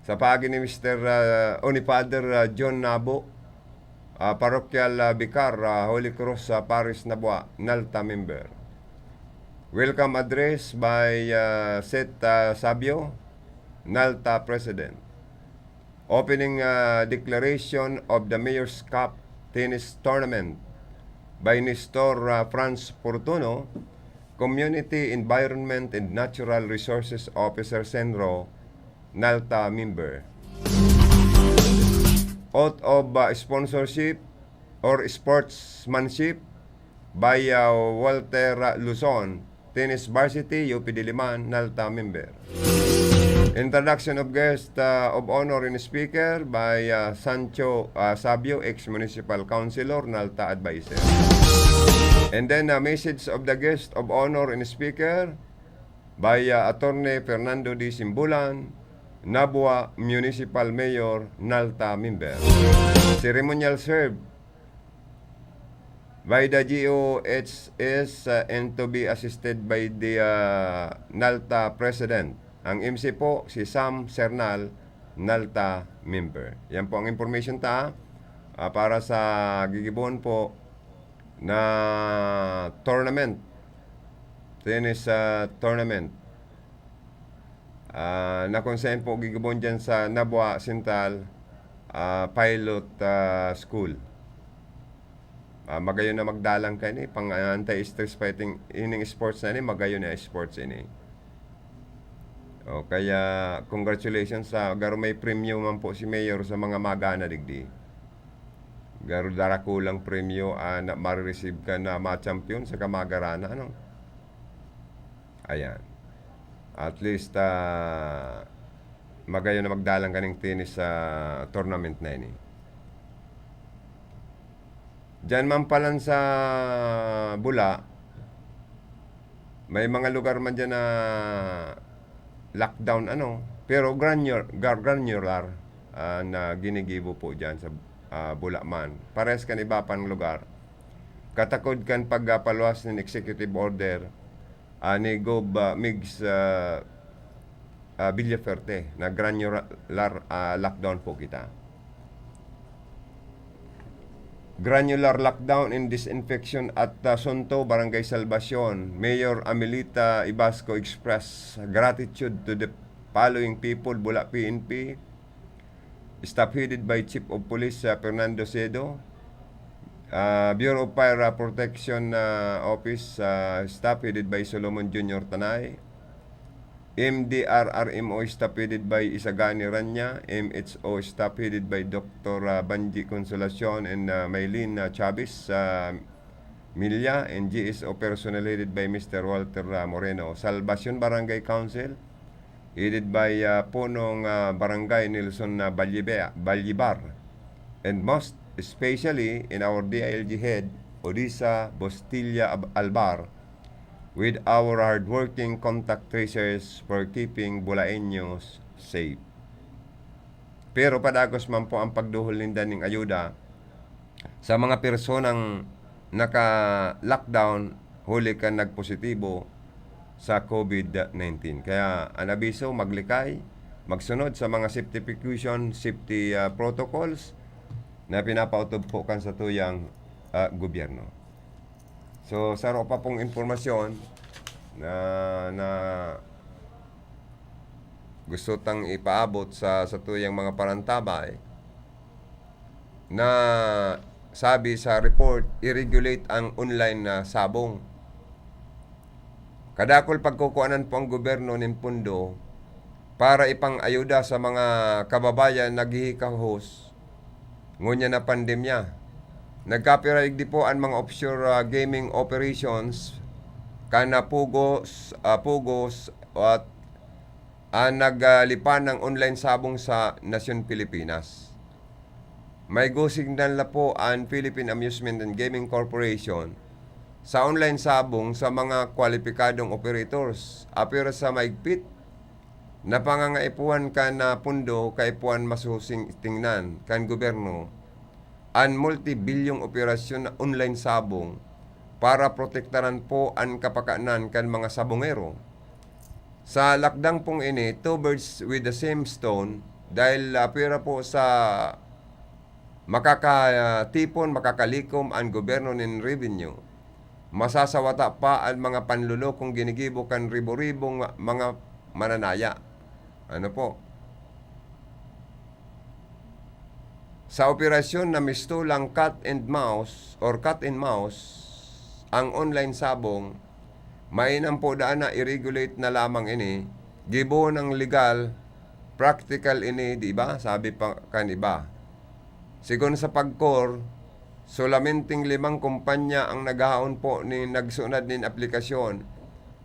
sa paagi ni Mister ah, o ni Father ah, John Nabo, ah, Parokyal ah, Vicar, ah, Holy Cross sa Paris Nabua, NALTA member. Welcome address by ah, Seth ah, Sabio, NALTA President. Opening ah, declaration of the Mayor's Cup Tennis Tournament by Nestor ah, Franz Fortuno, Community Environment and Natural Resources Officer, CENRO, NALTA member. Oath of ah, sponsorship or sportsmanship by ah, Walter ah, Luzon, Tennis Varsity, U P Diliman, NALTA member. Introduction of guest ah, of honor and speaker by ah, Sancho ah, Sabio, ex-municipal councilor, NALTA advisor. And then, ah, message of the guest of honor and speaker by ah, Attorney Fernando D. Simbulan, Nabua Municipal Mayor, NALTA member. Ceremonial served by the G O H S uh, and to be assisted by the uh, NALTA President. Ang M C po, si Sam Sernal, NALTA member. Yan po ang information ta ah, para sa gigibohon po na tournament. Tennis ah, tournament. Ah, na kung saan po gigibohon dyan sa Nabua Central ah, Pilot ah, School. Ah, magayon na magdalang ka ini, pang ah, anti-stress fighting, ining sports na ini, magayon na sports ini. O kaya, congratulations sa garo may premyo man po si Mayor sa mga magana digdi. Garo darakulang premyo ah, na marireceive ka na ma-champion sa kamagarana, ano? Ayan. At least, ah, magayon na magdalang kaning tennis sa tournament na ini. Diyan man palan sa Bula, may mga lugar man diyan na lockdown, ano, pero granular, gar- granular ah, na ginigibo po diyan sa ah, Bula man. Parehas kan iba pang lugar. Katakod kan pagpaluwas nin executive order ah, ni Gob ah, Migs ah, ah, Villafuerte na granular ah, lockdown po kita. Granular lockdown and disinfection at ah, Sunto, Barangay Salvacion. Mayor Amelita Ibasco express gratitude to the following people: Bula P N P, staff headed by Chief of Police ah, Fernando Sedo, ah, Bureau of Fire ah, Protection ah, Office ah, staff headed by Solomon Junior Tanay, M D R R M O staff headed by Isagani Ranya, M H O staff headed by Doctor, ah, Banji Consolacion and, ah, Maylene, ah, Chavez, ah, Milla, and G S O personnel headed by Mister Walter, ah, Moreno. Salvacion Barangay Council, headed by, ah, Punong, ah, Barangay Nelson, ah, Ballibe-, Ballibar. And most especially in our D I L G head, Odisa Bostilla Ab-, Albar, with our hardworking contact tracers for keeping Bulaeños safe. Pero padagos man po ang pagduhol ninda ning ayuda sa mga personang naka-lockdown huli kan nagpositibo sa COVID nineteen. Kaya an abiso, maglikay, magsunod sa mga safety precaution, safety, ah, protocols na pinapautob po kan satuyang, ah, gobyerno. So, saro pa pong impormasyon na, na gusto tang ipaabot sa satuyang mga parantabay na sabi sa report, i-regulate ang online na sabong. Kadakul pagkukuanan po ang gobyerno nin pondo para ipang-ayuda sa mga kababayan naghihikahos ngunyan na pandemya. Nagkapira igdi po an mga offshore, ah, gaming operations kan na Pugos, ah, Pugos at ang naglipan ng online sabong sa nasyon Pilipinas. May go signal na po ang Philippine Amusement and Gaming Corporation sa online sabong sa mga kwalipikadong operators. Apira sa maigpit na pangangaipuhan kan, ah, pundo, kaipuhan masusing tingnan kan gobyerno an multibilyong operasyon na online sabong para protektaran po an kapakanan kan mga sabongero. Sa lakdang pong ini, two birds with the same stone, dahil, ah, pwera po sa makakatipon, makakalikom an gobyerno nin revenue, masasawata pa an mga panlolokong ginigibo kan ribo-ribong mga mananaya. Ano po? Sa operasyon na mistulang cat and mouse or cat and mouse, ang online sabong, mainam po daan na i-regulate na lamang ini, gibo ng legal, practical ini, di ba? Sabi pa kan iba. Sigon sa pagkor, solamenting limang kumpanya ang naghaon po nin nagsunad nin aplikasyon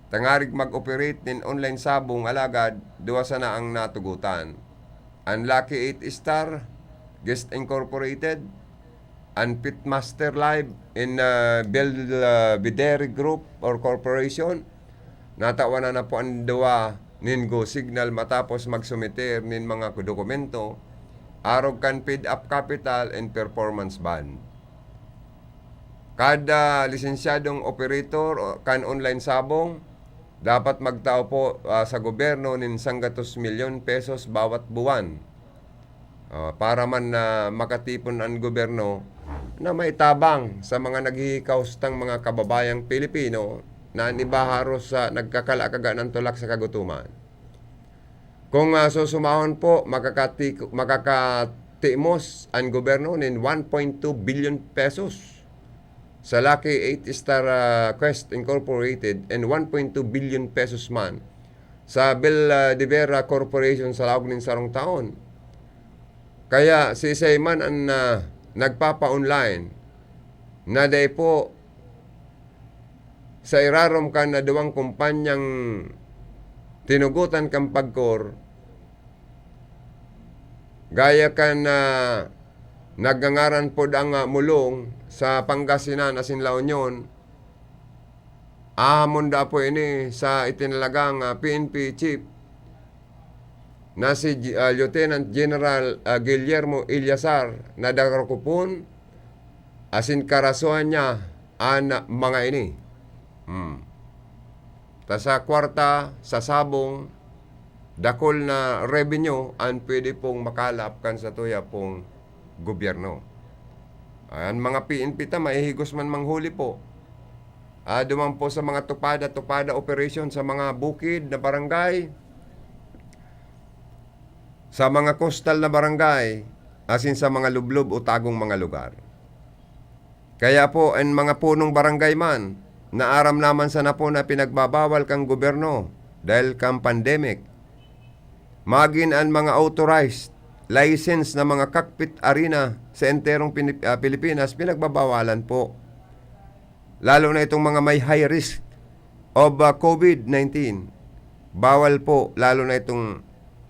tangarig mag-operate nin online sabong, alagad duwa sana ang natugotan. An Lucky Eight Star, Guest Incorporated, an Pitmaster Live in, ah, Belvedere Group or Corporation, natawan na po an duwa nin go signal matapos magsumiter nin mga dokumento arog kan paid up capital and performance bond. Kada lisensyadong operator o kan online sabong, dapat magtao po, ah, sa gobyerno nin sanggatos milyon pesos bawat buwan. Ah, para man na makatipon an gobyerno na maitabang sa mga naghihikaw stang mga kababayang Pilipino na an iba haros, ah, nagkakala-kaga ng tulak sa kagutuman. Kung, ah, susumahon po, makakati-, makakatimos an gobyerno nin one point two billion pesos sa Lucky Eight Star, ah, Quest Incorporated and one point two billion pesos man sa Bel, ah, de Vera Corporation sa laog nin sarong taon. Kaya siisay man an, ah, nagpapa-online na dai po sa irarom kan na duwang kumpanyang tinugotan kan pagkor, gaya kan, ah, nagngangaran pod ang, ah, Mulong sa Pangasinan asin La Union, ahamon da po ini sa itinalagang, ah, P N P chief na si G-, ah, Lieutenant General, ah, Guillermo Eleazar na darakupon asin karasuhan niya an mga ini. Hmm. Ta sa kwarta, sa sabong, dakul na revenue an pwede pong makalap kan satuya pong gobyerno. An mga P N P ta, mahihigos man manghuli po. Ah, duman po sa mga tupada-tupada operasyon sa mga bukid na barangay, sa mga coastal na barangay, asin sa mga lublob o tagong mga lugar. Kaya po, an mga punong barangay man, naaram naman sana po na pinagbabawal kan gobyerno, dahil kan pandemic. Magin an mga authorized, licensed na mga cockpit arena sa enterong Pinip-, ah, Pilipinas, pinagbabawalan po. Lalo na itong mga may high risk of, ah, COVID nineteen. Bawal po, lalo na itong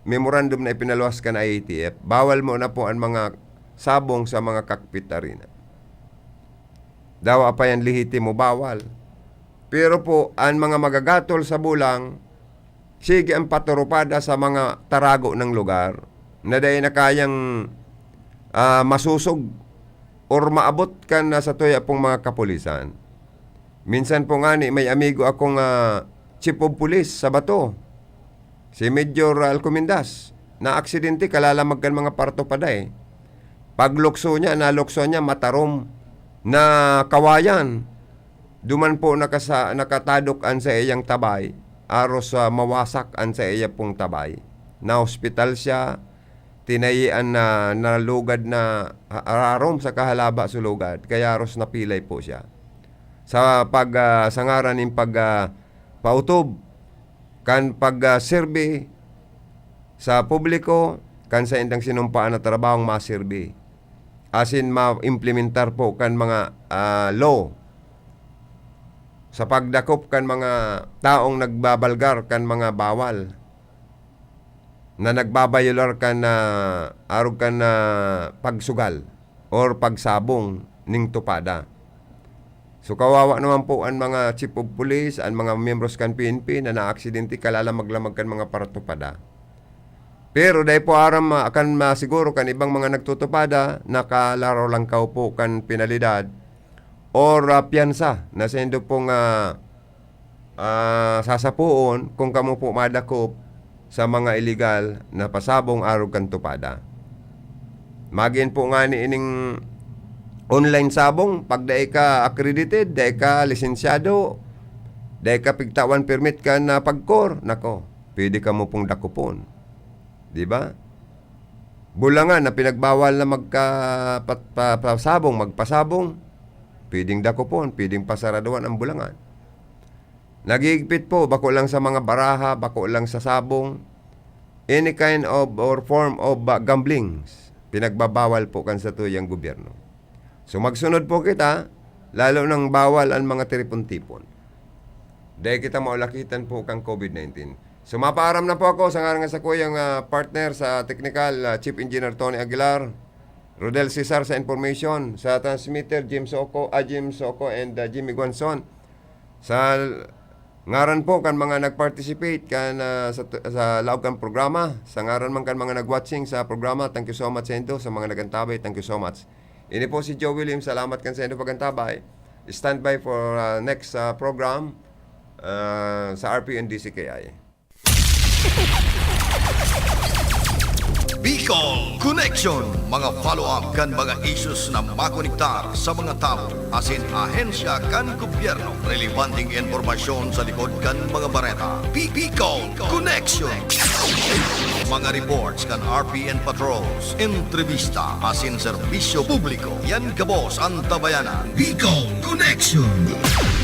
memorandum na ipinaluwas kan I A T F, bawal mo na po ang mga sabong sa mga cockpit arena. Dawa pa yan lehitimo, bawal. Pero po, ang mga magagatol sa bulang, sige ang paturupada sa mga tarago ng lugar na dai na kayang, ah, masusog or maabot kan sa tuya pong mga kapulisan. Minsan po ngani, may amigo akong, ah, chief of police sa Bato, si Major Alcomendas, naaksidente kalalamag kan mga parto paday. Paglukso niya, nalukso niya, matarom na kawayan. Duman po nakasa-, nakatadok an saiyang tabay, aros sa mawasak an saiya pong tabay. Naospital siya, tinayian na, nalugad na ha-, rarom sa kahalaba sulugad, kaya aros napilay po siya. Sa pag, ah, sa ngaran nin pag, ah, pautob, kan pag, ah, serbi sa publiko, kan saindang sinumpaan na trabahong maserbi. Asin ma-implementar po kan mga, ah, law sa pagdakop kan mga taong nagbabalgar kan mga bawal, na nagbabayolar kan, ah, arog kan, ah, pagsugal or pagsabong ning tupada. So, kawawa naman po an mga chief of police, an mga miyembros kan P N P na naaksidente kalalamag-lamag kan mga paratupada. Pero dai po aram, ah, kan masiguro kan ibang mga nagtutupada, nakalaro lang kaw po kan penalidad or, ah, piyansa na saindo pong, ah, ah, sasapoon kung kamo po madakop sa mga iligal na pasabong arog kan tupada. Magin po ngani ining online sabong, pag dai ka accredited, dai ka lisensyado, dai ka pigtawan permit kan, ah, pagkor, nako, pwede kamo pong dakopon. Di ba? Bulangan na pinagbawal na magka-, pa-, pa-, pasabong, magpasabong, pwedeng dakopon, pwedeng pasaraduhan ang bulangan. Nagigpit po, bako lang sa mga baraha, bako lang sa sabong, any kind of or form of, ah, gamblings, pinagbabawal po kan satuyang gobyerno. So, magsunod po kita, lalo nang bawal ang mga tiripon-tipon. Dai kita maulakitan po kan COVID nineteen. So, mapaaram na po ako sa ngaran nga sakuyang, ah, partner sa technical, ah, Chief Engineer Tony Aguilar, Rodel Cesar sa information, sa transmitter, Jim Soco, ah, Jim Soco and, ah, Jimmy Guanzon. Sa ngaran po kan mga nag-participate kan, ah, sa, sa laog kan programa, sa ngaran man kan mga nag-watching sa programa, thank you so much saindo, sa mga nag-antabay, thank you so much. Ini po si Joe William, salamat kan saindo pag-antabay. Stand by for, ah, next, ah, program, ah, sa R P N D C K I. Bicol Connection, mga follow-up kan mga issues na makonektar sa mga tawo asin ahensya kan gobyerno. Relebanteng impormasyon sa likod kan mga bareta. Bi-, Bicol Connection. Mga reports kan R P N patrols, entrevista asin serbisyo publiko. Yan gabos an tabayanan. Bicol Connection.